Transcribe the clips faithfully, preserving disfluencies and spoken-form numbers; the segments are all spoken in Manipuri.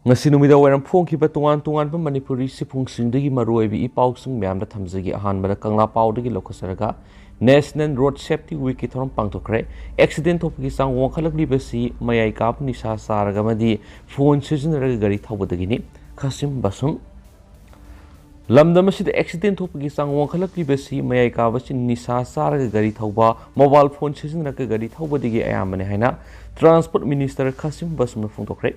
ꯉꯁꯤ ꯅꯨꯃꯤꯗꯥꯡ ꯋꯥꯏꯔꯝ ꯐꯣꯡꯈꯤꯕ ꯇꯣꯉꯥꯟ ꯇꯣꯉꯥꯟꯕ ꯃꯅꯤꯄꯨꯔꯤ ꯁꯤꯐꯨꯡꯁꯤꯡꯗꯒꯤ ꯃꯔꯨꯑꯣꯏꯕ ꯏ ꯄꯥꯎꯁꯤꯡ ꯃꯌꯥꯝꯗ ꯊꯝꯖꯒꯦ꯫ ꯑꯍꯥꯟꯕꯗ ꯀꯪꯂꯥ ꯄꯥꯎꯗꯒꯤ ꯂꯧꯈꯠꯆꯔꯒ, National Road Safety Weekꯀꯤ ꯊꯧꯔꯝ ꯄꯥꯡꯊꯣꯛꯈ꯭ꯔꯦ꯫ ꯑꯦꯛꯁꯤꯗꯦꯟ ꯊꯣꯛꯄꯒꯤ ꯆꯥꯡ ꯋꯥꯡꯈꯠꯂꯛꯂꯤꯕꯁꯤ ꯃꯌꯥꯏ ꯀꯥꯕ ꯅꯤꯁꯥ ꯆꯥꯔꯒ ꯑꯃꯗꯤ ꯐꯣꯟ ꯁꯤꯖꯤꯟꯅꯔꯒ ꯒꯥꯔꯤ ꯊꯧꯕꯗꯒꯤꯅꯤ꯫ ꯈꯥꯁꯤꯝ ꯕꯥꯁꯨꯝ꯫ ꯂꯝꯗꯝ ꯑꯁꯤꯗ ꯑꯦꯛꯁꯤꯗꯦꯟ ꯊꯣꯛꯄꯒꯤ ꯆꯥꯡ ꯋꯥꯡꯈꯠꯂꯛꯂꯤꯕꯁꯤ ꯃꯌꯥꯏ ꯀꯥꯕꯁꯤ ꯅꯤꯁꯥ ꯆꯥꯔꯒ ꯒꯥꯔꯤ ꯊꯧꯕ, ꯃꯣꯕꯥꯏꯜ ꯐꯣꯟ ꯁꯤꯖꯤꯟꯅꯔꯒ ꯒꯥꯔꯤ ꯊꯧꯕꯗꯒꯤ ꯑꯌꯥꯝꯕꯅꯤ ꯍꯥꯏꯅ ꯇ꯭ꯔꯥꯟꯁꯄꯣꯔꯠ ꯃꯤꯅꯤꯁꯇꯔ ꯈꯥꯁꯤꯝ ꯕꯥꯁꯨꯝꯅ ꯐꯣꯡꯗꯣꯛꯈ꯭ꯔꯦ꯫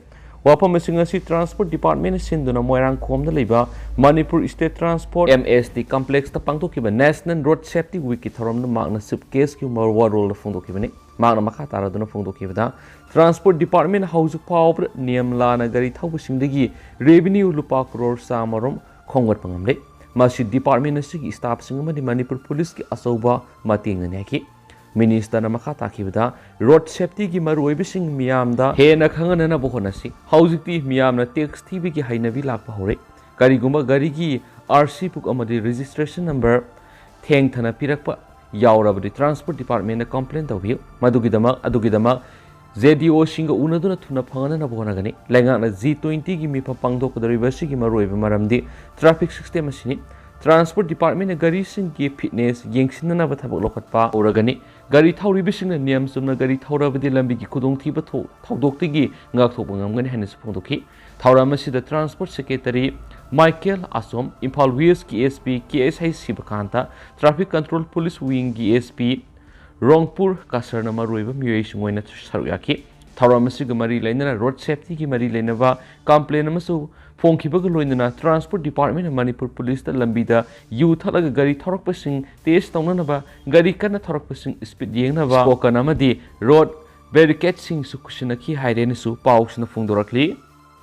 ꯋꯥꯐꯝ ꯑꯁꯤꯡ ꯑꯁꯤ ꯇ꯭ꯔꯥꯟꯁꯄꯣꯔꯠ ꯗꯤꯄꯥꯔꯠꯃꯦꯟꯅ ꯁꯤꯟꯗꯨꯅ ꯃꯣꯏꯔꯥꯡꯈꯣꯝꯗ ꯂꯩꯕ Manipur state transport, M S T complex ꯇ ꯄꯥꯡꯊꯣꯛꯈꯤꯕ National Road Safety Weekꯀꯤ ꯊꯧꯔꯝꯗ ꯃꯍꯥꯛꯅ ꯆꯤꯐ ꯒꯦꯁꯀꯤ ꯋꯥꯔꯣꯜꯗ ꯐꯣꯡꯗꯣꯛꯈꯤꯕꯅꯤ꯫ ꯃꯍꯥꯛꯅ ꯃꯈꯥ ꯇꯥꯔꯗꯨꯅ ꯐꯣꯡꯗꯣꯛꯈꯤꯕꯗ, ꯇ꯭ꯔꯥꯟꯁꯄꯣꯔꯠ ꯗꯤꯄꯥꯔꯠꯃꯦꯟꯅ ꯍꯧꯖꯤꯛ ꯐꯥꯎꯕꯗ ꯅꯤꯌꯝ ꯂꯥꯟꯅ ꯒꯥꯔꯤ ꯊꯧꯕꯁꯤꯡꯗꯒꯤ ꯔꯦꯚꯤꯅ꯭ꯌꯨ ꯂꯨꯄꯥ ꯀ꯭ꯔꯣꯔ ꯆꯥꯃꯔꯣꯝ ꯈꯣꯝꯒꯠꯄ ꯉꯝꯂꯦ꯫ ꯃꯁꯤ ꯗꯤꯄꯥꯔꯠꯃꯦꯟ ꯑꯁꯤꯒꯤ ꯁ꯭ꯇꯥꯐꯁꯤꯡ ꯑꯃꯗꯤ ꯃꯅꯤꯄꯨꯔ ꯄꯨꯂꯤꯁꯀꯤ ꯑꯆꯧꯕ ꯃꯇꯦꯡꯅꯅꯤ ꯍꯥꯏꯈꯤ꯫ ꯃꯤꯅꯤꯁꯇꯔꯅ ꯃꯈꯥ ꯇꯥꯈꯤꯕꯗ, ꯔꯣꯗ ꯁꯦꯐꯇꯤꯒꯤ ꯃꯔꯨꯑꯣꯏꯕꯁꯤꯡ ꯃꯤꯌꯥꯝꯗ ꯍꯦꯟꯅ ꯈꯪꯍꯟꯅꯅꯕ ꯍꯣꯠꯅꯁꯤ꯫ ꯍꯧꯖꯤꯛꯇꯤ ꯃꯤꯌꯥꯝꯅ ꯇꯦꯛꯁ ꯊꯤꯕꯒꯤ ꯍꯩꯅꯕꯤ ꯂꯥꯛꯄ ꯍꯧꯔꯦ꯫ ꯀꯔꯤꯒꯨꯝꯕ ꯒꯥꯔꯤꯒꯤ R C book ꯑꯃꯗꯤ registration number ꯊꯦꯡꯊꯅ ꯄꯤꯔꯛꯄ ꯌꯥꯎꯔꯕꯗꯤ ꯇ꯭ꯔꯥꯟꯁꯄꯣꯔꯠ ꯗꯤꯄꯥꯔꯠꯃꯦꯟꯗ ꯀꯝꯄ꯭ꯂꯦꯟ ꯇꯧꯕꯤꯌꯨ꯫ ꯃꯗꯨꯒꯤꯗꯃꯛ, ꯑꯗꯨꯒꯤꯗꯃꯛ J D O ꯁꯤꯡꯒ ꯎꯅꯗꯨꯅ ꯊꯨꯅ ꯐꯪꯍꯟꯅꯕ ꯍꯣꯠꯅꯒꯅꯤ꯫ ꯂꯩꯉꯥꯛꯅ G twenty ꯒꯤ ꯃꯤꯐꯝ ꯄꯥꯡꯊꯣꯛꯀꯗꯧꯔꯤꯕ ꯑꯁꯤꯒꯤ ꯃꯔꯨꯑꯣꯏꯕ ꯃꯔꯝꯗꯤ ꯇ꯭ꯔꯥꯐꯤꯛ ꯁꯤꯁꯇꯦꯝ ꯑꯁꯤꯅꯤ꯫ ꯇ꯭ꯔꯥꯟꯁꯄꯣꯔꯠ ꯗꯤꯄꯥꯔꯠꯃꯦꯟꯅ ꯒꯥꯔꯤꯁꯤꯡꯒꯤ ꯐꯤꯠꯅꯦꯁ ꯌꯦꯡꯁꯤꯟꯅꯅꯕ ꯊꯕꯛ ꯂꯧꯈꯠꯄ ꯍꯧꯔꯒꯅꯤ꯫ ꯒꯥꯔꯤ ꯊꯧꯔꯤꯕꯁꯤꯡꯅ ꯅꯤꯌꯝ ꯆꯨꯝꯅ ꯒꯥꯔꯤ ꯊꯧꯔꯕꯗꯤ ꯂꯝꯕꯤꯒꯤ ꯈꯨꯗꯣꯡꯊꯤꯕ ꯊꯣꯛ-, ꯊꯧꯗꯣꯛꯇꯒꯤ ꯉꯥꯛꯊꯣꯛꯄ ꯉꯝꯒꯅꯤ ꯍꯥꯏꯅꯁꯨ ꯐꯣꯡꯗꯣꯛꯈꯤ꯫ ꯊꯧꯔꯝ ꯑꯁꯤꯗ ꯇ꯭ꯔꯥꯟꯁꯄꯣꯔꯠ ꯁꯦꯀ꯭ꯔꯦꯇꯔꯤ ꯃꯥꯏꯀꯦꯜ ꯑꯁꯣꯝ, ꯏꯝꯐꯥꯜ ꯋꯦꯁꯀꯤ S P K S I Shivakanta, traffic control police ꯋꯤꯡꯒꯤ S P ꯔꯣꯡꯄꯨꯔ ꯀꯥꯁꯔꯅ ꯃꯔꯨꯑꯣꯏꯕ ꯃꯤꯑꯣꯏꯁꯤꯡ ꯑꯣꯏꯅ ꯁꯔꯨꯛ ꯌꯥꯈꯤ꯫ ꯊꯧꯔꯝ ꯑꯁꯤꯒ ꯃꯔꯤ ꯂꯩꯅꯅ ꯔꯣꯗ ꯁꯦꯐꯇꯤꯒꯤ ꯃꯔꯤ ꯂꯩꯅꯕ ꯀꯝꯄ꯭ꯂꯦꯟ ꯑꯃꯁꯨ ꯐꯣꯡꯈꯤꯕꯒ ꯂꯣꯏꯅꯅ ꯇ꯭ꯔꯥꯟꯁꯄꯣꯔꯠ ꯗꯤꯄꯥꯔꯠꯃꯦꯟꯅ ꯃꯅꯤꯄꯨꯔ ꯄꯨꯂꯤꯁꯇ ꯂꯝꯕꯤꯗ ꯌꯨ ꯊꯛꯂꯒ ꯒꯥꯔꯤ ꯊꯧꯔꯛꯄꯁꯤꯡ ꯇꯦꯁ ꯇꯧꯅꯅꯕ, ꯒꯥꯔꯤ ꯀꯟꯅ ꯊꯧꯔꯛꯄꯁꯤꯡ ꯁ꯭ꯄꯤꯗ ꯌꯦꯡꯅꯕ, ꯁ꯭ꯄꯣꯀꯟ ꯑꯃꯗꯤ ꯔꯣꯗ ꯕꯦꯔꯤꯀꯦꯗꯁꯤꯡꯁꯨ ꯈꯨꯠꯁꯤꯟꯅꯈꯤ ꯍꯥꯏꯔꯦꯅꯁꯨ ꯄꯥꯎꯁꯤꯅ ꯐꯣꯡꯗꯣꯔꯛꯂꯤ꯫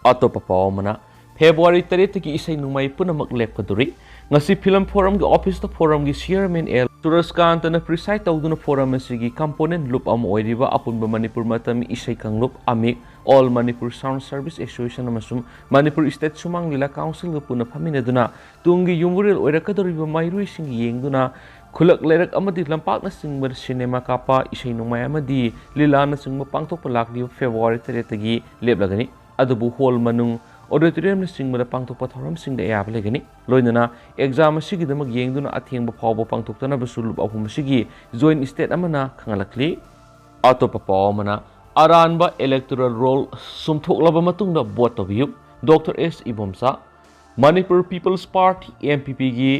ꯑꯇꯣꯞꯄ ꯄꯥꯎ ꯑꯃꯅ, ꯐꯦꯕ꯭ꯔꯨꯋꯥꯔꯤ ꯇꯔꯦꯠꯇꯒꯤ ꯏꯁꯩ ꯅꯣꯡꯃꯥꯏ ꯄꯨꯝꯅꯃꯛ ꯂꯦꯞꯀꯗꯧꯔꯤ꯫ ꯉꯁꯤ ꯐꯤꯂꯝ ꯐꯣꯔꯝꯒꯤ ꯑꯣꯐꯤꯁꯇ ꯐꯣꯔꯝꯒꯤ ꯆꯤꯌꯔꯃꯦꯟ ꯑꯦꯜ ꯁꯨꯔꯖꯀꯥꯟꯇꯅ ꯄ꯭ꯔꯤꯁꯥꯏꯗ ꯇꯧꯗꯨꯅ ꯐꯣꯔꯝ ꯑꯁꯤꯒꯤ ꯀꯝꯄꯣꯅꯦꯟ ꯂꯨꯞ ꯑꯃ ꯑꯣꯏꯔꯤꯕ ꯑꯄꯨꯟꯕ ꯃꯅꯤꯄꯨꯔ ꯃꯇꯝ ꯏꯁꯩ ꯀꯥꯡꯂꯨꯞ, ꯑꯃꯤꯛ, All Manipur Sound Service Association ꯑꯃꯁꯨꯡ ꯃꯅꯤꯄꯨꯔ ꯁ꯭ꯇꯦꯠ ꯁꯨꯃꯥꯡ ꯂꯤꯂꯥ ꯀꯥꯎꯟꯁꯤꯜꯒ ꯄꯨꯟꯅ ꯐꯝꯃꯤꯟꯅꯗꯨꯅ ꯇꯨꯡꯒꯤ ꯌꯨꯝꯕꯨꯔꯦꯜ ꯑꯣꯏꯔꯛꯀꯗꯧꯔꯤꯕ ꯃꯍꯩꯔꯣꯏꯁꯤꯡ ꯌꯦꯡꯗꯨꯅ ꯈꯨꯜꯂꯛ ꯂꯩꯔꯛ ꯑꯃꯗꯤ ꯂꯝꯄꯥꯛꯅꯆꯤꯡꯕꯗ ꯁꯤꯅꯦꯃꯥ ꯀꯥꯞꯄ, ꯏꯁꯩ ꯅꯣꯡꯃꯥꯏ ꯑꯃꯗꯤ ꯂꯤꯂꯥꯅꯆꯤꯡꯕ ꯄꯥꯡꯊꯣꯛꯄ ꯂꯥꯛꯂꯤꯕ ꯐꯦꯕ꯭ꯔꯨꯋꯥꯔꯤ ꯇꯔꯦꯠꯇꯒꯤ ꯂꯦꯞꯂꯒꯅꯤ꯫ ꯑꯗꯨꯕꯨ ꯍꯣꯜ ꯃꯅꯨꯡ, ꯑꯣꯗꯤꯇꯣꯔꯤꯌꯝꯅꯆꯤꯡꯕꯗ ꯄꯥꯡꯊꯣꯛꯄ ꯊꯧꯔꯝꯁꯤꯡꯗ ꯑꯌꯥꯕ ꯂꯩꯒꯅꯤ꯫ ꯂꯣꯏꯅꯅ ꯑꯦꯛꯖꯥꯝ ꯑꯁꯤꯒꯤꯗꯃꯛ ꯌꯦꯡꯗꯨꯅ ꯑꯊꯦꯡꯕ ꯐꯥꯎꯕ ꯄꯥꯡꯊꯣꯛꯇꯅꯕꯁꯨ ꯂꯨꯞ ꯑꯍꯨꯝ ꯑꯁꯤꯒꯤ ꯖꯣꯏꯟꯠ ꯁ꯭ꯇꯦꯠ ꯑꯃꯅ ꯈꯪꯍꯜꯂꯛꯂꯤ꯫ ꯑꯇꯣꯞꯄ ꯄꯥꯎ ꯑꯃꯅ, ꯑꯔꯥꯟꯕ ꯏꯂꯦꯛꯇꯣꯔꯦꯜ ꯔꯣꯜ ꯆꯨꯝꯊꯣꯛꯂꯕ ꯃꯇꯨꯡꯗ ꯚꯣꯠ ꯇꯧꯕꯤꯌꯨ, doctor S Ibomcha. Manipur people's party, M P ꯄꯤꯒꯤ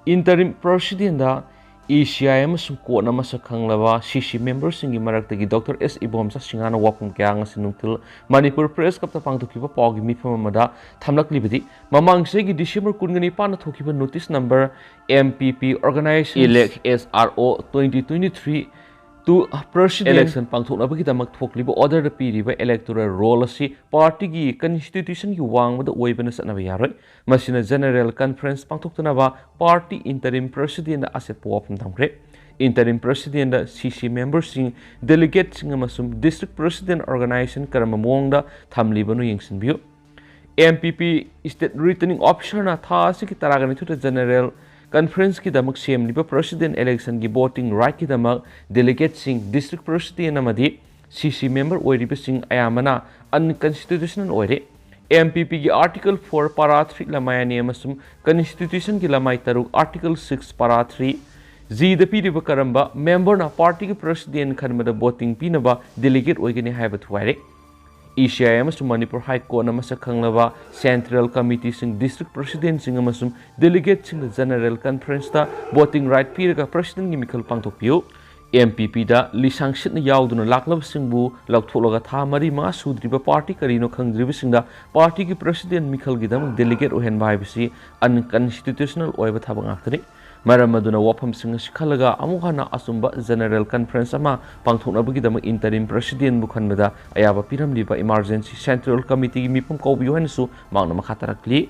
ꯏꯟꯇꯔꯤꯝ ꯄ꯭ꯔꯁꯤꯗꯦꯟꯗ ꯏ ꯁꯤ ꯑꯥꯏ ꯑꯃꯁꯨꯡ ꯀꯣꯟꯅ ꯃꯁꯛ ꯈꯪꯂꯕ ꯁꯤ ꯁꯤ ꯃꯦꯝꯕꯔꯁꯤꯡꯒꯤ ꯃꯔꯛꯇꯒꯤ ꯗꯣꯛꯇꯔ ꯑꯦꯁ ꯏꯕꯣꯝꯆꯥ ꯁꯤꯡꯍꯥꯅ ꯋꯥꯐꯝ ꯀꯌꯥ ꯉꯁꯤ ꯅꯨꯡꯊꯤꯜ ꯃꯅꯤꯄꯨꯔ ꯄ꯭ꯔꯦꯁ ꯀ꯭ꯂꯕꯇ ꯄꯥꯡꯊꯣꯛꯈꯤꯕ ꯄꯥꯎꯒꯤ ꯃꯤꯐꯝ ꯑꯃꯗ ꯊꯝꯂꯛꯂꯤꯕꯗꯤ, ꯃꯃꯥꯡ ꯆꯍꯤꯒꯤ ꯗꯤꯁꯦꯝꯕꯔ ꯀꯨꯟꯒ ꯅꯤꯄꯥꯟꯗ ꯊꯣꯛꯈꯤꯕ notice number M P P organisation elec S R O twenty twenty three two president election ꯄꯥꯡꯊꯣꯛꯅꯕꯒꯤꯗꯃꯛ ꯊꯣꯛꯂꯤꯕ ꯑꯣꯔꯗꯔꯗ ꯄꯤꯔꯤꯕ ꯏꯂꯦꯛꯇꯣꯔꯦꯜ ꯔꯣꯜ ꯑꯁꯤ ꯄꯥꯔꯇꯤꯒꯤ ꯀꯟꯁꯇꯤꯇ꯭ꯌꯨꯁꯟꯒꯤ ꯋꯥꯡꯃꯗ ꯑꯣꯏꯕꯅ ꯆꯠꯅꯕ ꯌꯥꯔꯣꯏ꯫ ꯃꯁꯤꯅ ꯖꯦꯅꯔꯦꯜ ꯀꯟꯐꯔꯦꯟꯁ ꯄꯥꯡꯊꯣꯛꯇꯅꯕ ꯄꯥꯔꯇꯤ ꯏꯟꯇꯔꯤꯝ ꯄ꯭ꯔꯁꯤꯗꯦꯟꯗ ꯑꯆꯦꯠꯄ ꯋꯥꯐꯝ ꯊꯝꯈ꯭ꯔꯦ꯫ ꯏꯟꯇꯔꯤꯝ ꯄ꯭ꯔꯁꯤꯗꯦꯟꯗ ꯁꯤ ꯁꯤ ꯃꯦꯝꯕꯔꯁꯤꯡ, ꯗꯦꯂꯤꯒꯦꯠꯁꯤꯡ ꯑꯃꯁꯨꯡ ꯗꯤꯁꯇ꯭ꯔꯤꯛ ꯄ꯭ꯔꯁꯤꯗꯦꯟ ꯑꯣꯔꯒꯅꯥꯏꯖꯦꯁꯟ ꯀꯔꯝꯕ ꯃꯑꯣꯡꯗ ꯊꯝꯂꯤꯕꯅꯣ ꯌꯦꯡꯁꯤꯟꯕꯤꯌꯨ꯫ M P P state returning ꯑꯣꯐꯤꯁꯔꯅ ꯊꯥ ꯑꯁꯤꯒꯤ ꯇꯔꯥꯒ ꯅꯤꯊꯣꯏꯗ ꯖꯦꯅꯔꯦꯜ ꯀꯟꯐꯔꯦꯟꯁꯀꯤꯗꯃꯛ ꯁꯦꯝꯂꯤꯕ ꯄ꯭ꯔꯁꯤꯗꯦꯟ ꯏꯂꯦꯛꯁꯟꯒꯤ ꯚꯣꯇꯤꯡ ꯔꯥꯏꯠꯀꯤꯗꯃꯛ ꯗꯦꯂꯤꯒꯦꯠꯁꯤꯡ, ꯗꯤꯁꯇ꯭ꯔꯤꯛ ꯄ꯭ꯔꯁꯤꯗꯦꯟ ꯑꯃꯗꯤ ꯁꯤ ꯁꯤ ꯃꯦꯝꯕꯔ ꯑꯣꯏꯔꯤꯕꯁꯤꯡ ꯑꯌꯥꯝꯕꯅ ꯑꯟꯀꯟꯁꯇꯤꯇ꯭ꯌꯨꯁꯅꯦꯜ ꯑꯣꯏꯔꯦ꯫ ꯑꯦꯝ ꯄꯤ ꯄꯤꯒꯤ ꯑꯥꯔꯇꯤꯀꯜ ꯐꯣꯔ ꯄꯥꯔꯥ ꯊ꯭ꯔꯤ ꯂꯃꯥꯏ ꯑꯅꯤ ꯑꯃꯁꯨꯡ ꯀꯟꯁꯇꯤꯇ꯭ꯌꯨꯁꯟꯒꯤ ꯂꯃꯥꯏ ꯇꯔꯨꯛ, ꯑꯥꯔꯇꯤꯀꯜ ꯁꯤꯛꯁ ꯄꯥꯔꯥ ꯊ꯭ꯔꯤ ꯖꯤꯗ ꯄꯤꯔꯤꯕ ꯀꯔꯝꯕ ꯃꯦꯝꯕꯔꯅ ꯄꯥꯔꯇꯤꯒꯤ ꯄ꯭ꯔꯁꯤꯗꯦꯟ ꯈꯟꯕꯗ ꯚꯣꯇꯤꯡ ꯄꯤꯅꯕ ꯗꯦꯂꯤꯒꯦꯠ ꯑꯣꯏꯒꯅꯤ ꯍꯥꯏꯕ ꯊꯨꯒꯥꯏꯔꯦ꯫ ꯏ ꯁꯤ ꯑꯥꯏ ꯑꯃꯁꯨꯡ ꯃꯅꯤꯄꯨꯔ ꯍꯥꯏ ꯀꯣꯔꯠꯅ ꯃꯁꯛ ꯈꯪꯂꯕ ꯁꯦꯟꯇ꯭ꯔꯦꯜ ꯀꯃꯤꯇꯤꯁꯤꯡ, ꯗꯤꯁꯇ꯭ꯔꯤꯛ ꯄ꯭ꯔꯁꯤꯗꯦꯟꯁꯤꯡ ꯑꯃꯁꯨꯡ ꯗꯦꯂꯤꯒꯦꯠꯁꯤꯡꯗ ꯖꯦꯅꯔꯦꯜ ꯀꯟꯐꯔꯦꯟꯁꯇ ꯚꯣꯇꯤꯡ ꯔꯥꯏꯠ ꯄꯤꯔꯒ ꯄ꯭ꯔꯁꯤꯗꯦꯟꯒꯤ ꯃꯤꯈꯜ ꯄꯥꯡꯊꯣꯛꯄꯤꯌꯨ꯫ ꯑꯦꯝ ꯄꯤ ꯄꯤꯗ ꯂꯤꯁꯥꯡ ꯁꯤꯠꯅ ꯌꯥꯎꯗꯨꯅ ꯂꯥꯛꯂꯕꯁꯤꯡꯕꯨ ꯂꯧꯊꯣꯛꯂꯒ ꯊꯥ ꯃꯔꯤ ꯃꯉꯥ ꯁꯨꯗ꯭ꯔꯤꯕ ꯄꯥꯔꯇꯤ ꯀꯔꯤꯅꯣ ꯈꯪꯗ꯭ꯔꯤꯕꯁꯤꯡꯗ ꯄꯥꯔꯇꯤꯒꯤ ꯄ꯭ꯔꯁꯤꯗꯦꯟ ꯃꯤꯈꯜꯒꯤꯗꯃꯛ ꯗꯦꯂꯤꯒꯦꯠ ꯑꯣꯏꯍꯟꯕ ꯍꯥꯏꯕꯁꯤ ꯑꯟꯀꯟꯁꯇꯤꯇ꯭ꯌꯨꯁꯅꯦꯜ ꯑꯣꯏꯕ ꯊꯕꯛ ꯉꯥꯛꯇꯅꯤ꯫ ꯃꯔꯝ ꯑꯗꯨꯅ ꯋꯥꯐꯝꯁꯤꯡ ꯑꯁꯤ ꯈꯜꯂꯒ ꯑꯃꯨꯛ ꯍꯟꯅ ꯑꯆꯨꯝꯕ ꯖꯦꯅꯔꯦꯜ ꯀꯟꯐꯔꯦꯟꯁ ꯑꯃ ꯄꯥꯡꯊꯣꯛꯅꯕꯒꯤꯗꯃꯛ ꯏꯟꯇꯔꯤꯝ ꯄ꯭ꯔꯁꯤꯗꯦꯟꯕꯨ ꯈꯟꯕꯗ ꯑꯌꯥꯕ ꯄꯤꯔꯝꯂꯤꯕ ꯏꯃꯥꯔꯖꯦꯟꯁꯤ ꯁꯦꯟꯇ꯭ꯔꯦꯜ ꯀꯃꯤꯇꯤꯒꯤ ꯃꯤꯐꯝ ꯀꯧꯕꯤꯌꯨ ꯍꯥꯏꯅꯁꯨ ꯃꯍꯥꯛꯅ ꯃꯈꯥ ꯇꯥꯔꯛꯂꯤ꯫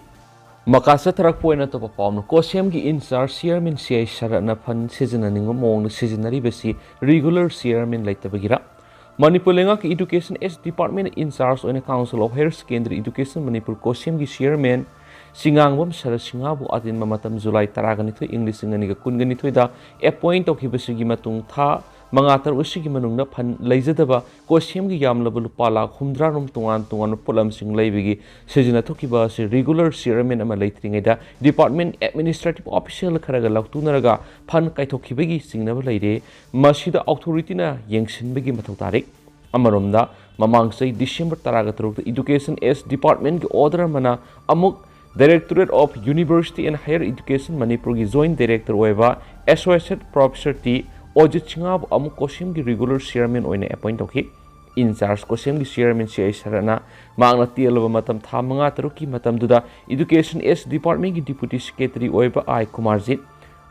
ꯃꯈꯥ ꯆꯠꯊꯔꯛꯄ ꯑꯣꯏꯅ ꯑꯇꯣꯞꯄ ꯄꯥꯎ ꯑꯃꯅ, ꯀꯣꯁꯦꯝꯒꯤ ꯏꯟꯆꯥꯔꯖ ꯆꯤꯌꯔꯃꯦꯟ ꯁꯤ ꯑꯥꯏ ꯁꯔꯠꯅ ꯐꯟ ꯁꯤꯖꯤꯟꯅꯅꯤꯡꯕ ꯃꯑꯣꯡꯗ ꯁꯤꯖꯤꯟꯅꯔꯤꯕꯁꯤ ꯔꯤꯒꯨꯂꯔ ꯆꯤꯌꯔꯃꯦꯟ ꯂꯩꯇꯕꯒꯤꯔ? ꯃꯅꯤꯄꯨꯔ ꯂꯩꯉꯥꯛꯀꯤ ꯏꯗꯨꯀꯦꯁꯟ ꯑꯦꯁ ꯗꯤꯄꯥꯔꯠꯃꯦꯟꯅ ꯏꯟꯆꯥꯔꯖ ꯑꯣꯏꯅ council of higher secondary education Manipur ꯀꯣꯁꯦꯝꯒꯤ ꯆꯤꯌꯔꯃꯦꯟ ꯁꯤꯉꯥꯡꯕꯝ ꯁꯔꯠ ꯁꯤꯡꯍꯕꯨ ꯑꯇꯦꯟꯕ ꯃꯇꯝ ꯖꯨꯂꯥꯏ ꯇꯔꯥꯒ ꯅꯤꯊꯣꯏ, ꯏꯪ ꯂꯤꯁꯤꯡ ꯑꯅꯤꯒ ꯀꯨꯟꯒ ꯅꯤꯊꯣꯏꯗ ꯑꯦꯄꯣꯏꯟ ꯇꯧꯈꯤꯕꯁꯤꯒꯤ ꯃꯇꯨꯡ ꯊꯥ ꯃꯉꯥ ꯇꯔꯨꯛ ꯑꯁꯤꯒꯤ ꯃꯅꯨꯡꯗ ꯐꯟ ꯂꯩꯖꯗꯕ ꯀꯣꯁꯦꯝꯒꯤ ꯌꯥꯝꯂꯕ ꯂꯨꯄꯥ ꯂꯥꯈ ꯍꯨꯝꯗ꯭ꯔꯥ ꯔꯣꯝ ꯇꯣꯉꯥꯟ ꯇꯣꯉꯥꯟꯕ ꯄꯣꯠꯂꯝꯁꯤꯡ ꯂꯩꯕꯒꯤ ꯁꯤꯖꯤꯟꯅꯊꯣꯛꯈꯤꯕ ꯑꯁꯤ ꯔꯤꯒꯨꯂꯔ ꯆꯤꯌꯔꯃꯦꯟ ꯑꯃ ꯂꯩꯇ꯭ꯔꯤꯉꯩꯗ ꯗꯤꯄꯥꯔꯠꯃꯦꯟ ꯑꯦꯗꯃꯤꯅꯤꯁꯇ꯭ꯔꯦꯇꯤꯚ ꯑꯣꯐꯤꯁꯤꯌꯦꯜ ꯈꯔꯒ ꯂꯥꯎꯊꯣꯛꯅꯔꯒ ꯐꯟ ꯀꯥꯏꯊꯣꯛꯈꯤꯕꯒꯤ ꯆꯤꯡꯅꯕ ꯂꯩꯔꯦ꯫ ꯃꯁꯤꯗ ꯑꯣꯊꯣꯔꯤꯇꯤꯅ ꯌꯦꯡꯁꯤꯟꯕꯒꯤ ꯃꯊꯧ ꯇꯥꯔꯤ꯫ ꯑꯃꯔꯣꯝꯗ, ꯃꯃꯥꯡ ꯆꯍꯤ ꯗꯤꯁꯦꯝꯕꯔ ꯇꯔꯥꯒ ꯇꯔꯨꯛꯇ ꯏꯗꯨꯀꯦꯁꯟ ꯑꯦꯁ ꯗꯤꯄꯥꯔꯠꯃꯦꯟꯒꯤ ꯑꯣꯔꯗꯔ ꯑꯃꯅ ꯑꯃꯨꯛ Directorate of University and Higher Education ꯃꯅꯤꯄꯨꯔꯒꯤ ꯖꯣꯏꯟꯠ ꯗꯥꯏꯔꯦꯛꯇꯔ ꯑꯣꯏꯕ ꯑꯦꯁꯣꯁꯤꯌꯦꯠ ꯄ꯭ꯔꯣꯐꯦꯁꯔ ꯇꯤ ꯑꯣꯖꯤꯠ ꯁꯤꯡꯍꯥꯕꯨ ꯑꯃꯨꯛ ꯀꯣꯁꯦꯝꯒꯤ ꯔꯤꯒꯨꯂꯔ ꯆꯤꯌꯔꯃꯦꯟ ꯑꯣꯏꯅ ꯑꯦꯄꯣꯏꯟ ꯇꯧꯈꯤ꯫ ꯏꯟꯆꯥꯔꯖ ꯀꯣꯁꯦꯝꯒꯤ ꯆꯤꯌꯔꯃꯦꯟ ꯁꯤ ꯑꯥꯏ ꯁꯔꯠꯅ ꯃꯍꯥꯛꯅ ꯇꯦꯜꯂꯕ ꯃꯇꯝ ꯊꯥ ꯃꯉꯥ ꯇꯔꯨꯛꯀꯤ ꯃꯇꯝꯗꯨꯗ ꯏꯗꯨꯀꯦꯁꯟ ꯑꯦꯁ ꯗꯤꯄꯥꯔꯠꯃꯦꯟꯒꯤ ꯗꯤꯄꯨꯇꯤ ꯁꯦꯀ꯭ꯔꯦꯇꯔꯤ ꯑꯣꯏꯕ I Kumarjit,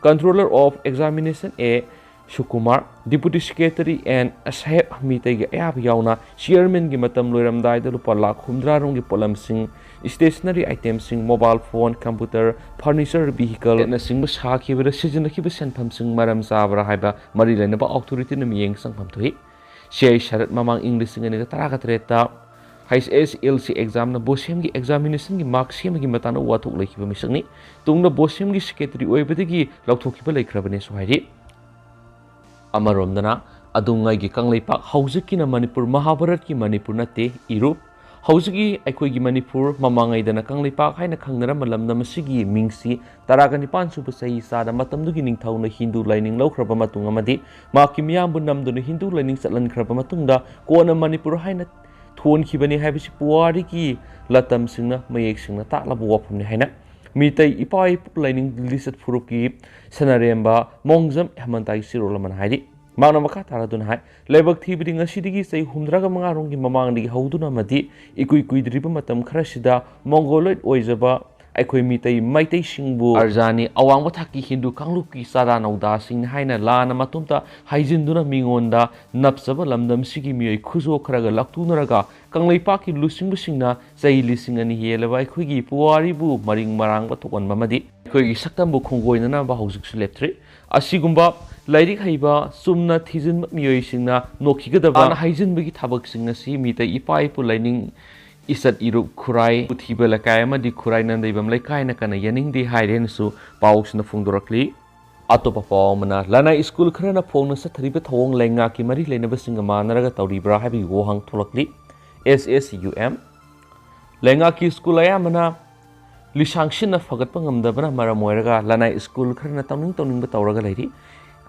Controller of Examination A Sukumar, deputy secretary N Saheb ꯃꯤꯇꯩꯒꯤ ꯑꯌꯥꯕ ꯌꯥꯎꯅ ꯆꯤꯌꯔꯃꯦꯟꯒꯤ ꯃꯇꯝ ꯂꯣꯏꯔꯝꯗꯥꯏꯗ ꯂꯨꯄꯥ ꯂꯥꯈ ꯍꯨꯝꯗ꯭ꯔꯥ ꯔꯣꯝꯒꯤ ꯄꯣꯠꯂꯝꯁꯤꯡ, ꯁ꯭ꯇꯦꯁꯅꯔꯤ ꯑꯥꯏꯇꯦꯝꯁꯤꯡ, ꯃꯣꯕꯥꯏꯜ ꯐꯣꯟ, ꯀꯝꯄ꯭ꯌꯨꯇꯔ, ꯐꯔꯅꯤꯆꯔ, ꯚꯤꯍꯤꯀꯜꯅꯆꯤꯡꯕ ꯁꯥꯈꯤꯕꯗ ꯁꯤꯖꯤꯟꯅꯈꯤꯕ ꯁꯦꯟꯐꯝꯁꯤꯡ ꯃꯔꯝ ꯆꯥꯕ꯭ꯔꯥ ꯍꯥꯏꯕ ꯃꯔꯤ ꯂꯩꯅꯕ ꯑꯣꯊꯣꯔꯤꯇꯤꯅ ꯃꯤꯠꯌꯦꯡ ꯆꯪꯐꯝ ꯊꯣꯛꯏ꯫ ꯁꯤ ꯑꯥꯏ ꯁꯔꯠ ꯃꯃꯥꯡ ꯏꯪ ꯂꯤꯁꯤꯡ ꯑꯅꯤꯒ ꯇꯔꯥꯒ ꯇꯔꯦꯠꯇ ꯍꯩꯆ ꯑꯦꯁ ꯑꯦꯜ ꯁꯤ ꯑꯦꯛꯖꯥꯝꯅ ꯕꯣꯁꯦꯝꯒꯤ ꯑꯦꯛꯖꯥꯃꯤꯅꯦꯁꯟꯒꯤ ꯃꯥꯔꯛ ꯁꯦꯝꯕꯒꯤ ꯃꯇꯥꯡꯗ ꯋꯥꯊꯣꯛ ꯂꯩꯈꯤꯕ ꯃꯤꯁꯛꯅꯤ꯫ ꯇꯨꯡꯗ ꯕꯣꯁꯦꯝꯒꯤ ꯁꯦꯀ꯭ꯔꯦꯇꯔꯤ ꯑꯣꯏꯕꯗꯒꯤ ꯂꯧꯊꯣꯛꯈꯤꯕ ꯂꯩꯈ꯭ꯔꯕꯅꯦꯁꯨ ꯍꯥꯏꯔꯤ꯫ ꯑꯃꯔꯣꯝꯗꯅ, ꯑꯗꯨꯉꯩꯒꯤ ꯀꯪꯂꯩꯄꯥꯛ, ꯍꯧꯖꯤꯛꯀꯤꯅ ꯃꯅꯤꯄꯨꯔ, ꯃꯍꯥꯚꯥꯔꯠꯀꯤ ꯃꯅꯤꯄꯨꯔ ꯅꯠꯇꯦ, ꯏꯔꯨꯞ꯫ ꯍꯧꯖꯤꯛꯀꯤ ꯑꯩꯈꯣꯏꯒꯤ ꯃꯅꯤꯄꯨꯔ, ꯃꯃꯥꯡꯉꯩꯗꯅ ꯀꯪꯂꯩꯄꯥꯛ ꯍꯥꯏꯅ ꯈꯪꯅꯔꯝꯕ ꯂꯝꯗꯝ ꯑꯁꯤꯒꯤ ꯃꯤꯡꯁꯤ ꯇꯔꯥꯒ ꯅꯤꯄꯥꯟ ꯁꯨꯕ ꯆꯍꯤ ꯆꯥꯗ ꯃꯇꯝꯗꯨꯒꯤ ꯅꯤꯡꯊꯧꯅ ꯍꯤꯟꯗꯨ ꯂꯥꯏꯅꯤꯡ ꯂꯧꯈ꯭ꯔꯕ ꯃꯇꯨꯡ ꯑꯃꯗꯤ ꯃꯍꯥꯛꯀꯤ ꯃꯤꯌꯥꯝꯕꯨ ꯅꯝꯗꯨꯅ ꯍꯤꯟꯗꯨ ꯂꯥꯏꯅꯤꯡ ꯆꯠꯍꯟꯈ꯭ꯔꯕ ꯃꯇꯨꯡꯗ ꯀꯣꯟꯅ ꯃꯅꯤꯄꯨꯔ ꯍꯥꯏꯅ ꯊꯣꯟꯈꯤꯕꯅꯤ ꯍꯥꯏꯕꯁꯤ ꯄꯨꯋꯥꯔꯤꯒꯤ ꯂꯇꯝꯁꯤꯡꯅ ꯃꯌꯦꯛ ꯁꯦꯡꯅ ꯇꯥꯛꯂꯕ ꯋꯥꯐꯝꯅꯤ ꯍꯥꯏꯅ ꯃꯤꯇꯩ ꯏꯄꯥ ꯏꯄꯨ ꯂꯥꯏꯅꯤꯡ ꯂꯤꯆꯠ ꯐꯨꯔꯨꯞꯀꯤ ꯁꯅꯥꯔꯦꯝꯕ ꯃꯣꯡꯖꯝ ꯍꯦꯃꯟꯇꯒꯤ ꯆꯦꯔꯣꯜ ꯑꯃꯅ ꯍꯥꯏꯔꯤ꯫ ꯃꯍꯥꯛꯅ ꯃꯈꯥ ꯇꯥꯔꯗꯨꯅ ꯍꯥꯏ, ꯂꯥꯏꯕꯛ ꯊꯤꯕꯗꯤ ꯉꯁꯤꯗꯒꯤ ꯆꯍꯤ ꯍꯨꯝꯗ꯭ꯔꯥꯒ ꯃꯉꯥ ꯔꯣꯝꯒꯤ ꯃꯃꯥꯡꯗꯒꯤ ꯍꯧꯗꯨꯅ ꯑꯃꯗꯤ ꯏꯀꯨꯏ ꯀꯨꯏꯗ꯭ꯔꯤꯕ ꯃꯇꯝ ꯈꯔꯁꯤꯗ ꯃꯣꯡꯒꯣꯂꯣꯏꯗ ꯑꯣꯏꯖꯕ ꯑꯩꯈꯣꯏ ꯃꯤꯇꯩ ꯃꯩꯇꯩꯁꯤꯡꯕꯨ ꯑꯔꯖꯥꯅꯤ ꯑꯋꯥꯡꯕ ꯊꯥꯛꯀꯤ ꯍꯤꯟꯗꯨ ꯀꯥꯡꯂꯨꯞꯀꯤ ꯆꯥꯗꯥ ꯅꯧꯗꯥꯁꯤꯡꯅꯤ ꯍꯥꯏꯅ ꯂꯥꯟꯅ ꯃꯇꯣꯝꯇ ꯍꯥꯏꯖꯤꯟꯗꯨꯅ ꯃꯤꯉꯣꯟꯗ ꯅꯞꯆꯕ ꯂꯝꯗꯝꯁꯤꯒꯤ ꯃꯤꯑꯣꯏ ꯈꯨꯖꯣ ꯈꯔꯒ ꯂꯥꯛꯇꯨꯅꯔꯒ ꯀꯪꯂꯩꯄꯥꯛꯀꯤ ꯂꯨꯆꯤꯡꯕꯁꯤꯡꯅ ꯆꯍꯤ ꯂꯤꯁꯤꯡ ꯑꯅꯤ ꯍꯦꯜꯂꯕ ꯑꯩꯈꯣꯏꯒꯤ ꯄꯨꯋꯥꯔꯤꯕꯨ ꯃꯔꯤꯡ ꯃꯔꯥꯡꯕ ꯊꯣꯛꯍꯟꯕ ꯑꯃꯗꯤ ꯑꯩꯈꯣꯏꯒꯤ ꯁꯛꯇꯝꯕꯨ ꯈꯣꯡꯒꯣꯏꯅꯅꯕ ꯍꯧꯖꯤꯛꯁꯨ ꯂꯦꯞꯇ꯭ꯔꯤ꯫ ꯑꯁꯤꯒꯨꯝꯕ ꯂꯥꯏꯔꯤꯛ ꯍꯩꯕ, ꯆꯨꯝꯅ ꯊꯤꯖꯤꯟꯕ ꯃꯤꯑꯣꯏꯁꯤꯡꯅ ꯅꯣꯛꯈꯤꯒꯗꯕ ꯍꯥꯏꯖꯤꯟꯕꯒꯤ ꯊꯕꯛꯁꯤꯡ ꯑꯁꯤ ꯃꯤꯇꯩ ꯏꯄꯥ ꯏꯄꯨ ꯂꯥꯏꯅꯤꯡ ꯏꯆꯠ ꯏꯔꯨꯞ ꯈꯨꯔꯥꯏ ꯄꯨꯊꯤꯕ ꯂꯩꯀꯥꯏ ꯑꯃꯗꯤ ꯈꯨꯔꯥꯏ ꯅꯟꯗꯩꯕꯝ ꯂꯩꯀꯥꯏꯅ ꯀꯟꯅ ꯌꯥꯅꯤꯡꯗꯦ ꯍꯥꯏꯔꯦꯅꯁꯨ ꯄꯥꯎꯁꯤꯅ ꯐꯣꯡꯗꯣꯔꯛꯂꯤ꯫ ꯑꯇꯣꯞꯄ ꯄꯥꯎ ꯑꯃꯅ, ꯂꯅꯥꯏ ꯁ꯭ꯀꯨꯜ ꯈꯔꯅ ꯐꯣꯡꯅ ꯆꯠꯊꯔꯤꯕ ꯊꯧꯑꯣꯡ ꯂꯩꯉꯥꯛꯀꯤ ꯃꯔꯤ ꯂꯩꯅꯕꯁꯤꯡꯒ ꯃꯥꯟꯅꯔꯒ ꯇꯧꯔꯤꯕ꯭ꯔꯥ ꯍꯥꯏꯕꯒꯤ ꯋꯥꯍꯪ ꯊꯣꯛꯂꯛꯂꯤ꯫ ꯑꯦꯁ ꯑꯦꯁ ꯌꯨ ꯑꯦꯝ꯫ ꯂꯩꯉꯥꯛꯀꯤ ꯁ꯭ꯀꯨꯜ ꯑꯌꯥꯝꯕꯅ ꯂꯤꯁꯥꯡ ꯁꯤꯠꯅ ꯐꯒꯠꯄ ꯉꯝꯗꯕꯅ ꯃꯔꯝ ꯑꯣꯏꯔꯒ ꯂꯅꯥꯏ ꯁ꯭ꯀꯨꯜ ꯈꯔꯅ ꯇꯧꯅꯤꯡ ꯇꯧꯅꯤꯡꯕ ꯇꯧꯔꯒ ꯂꯩꯔꯤ꯫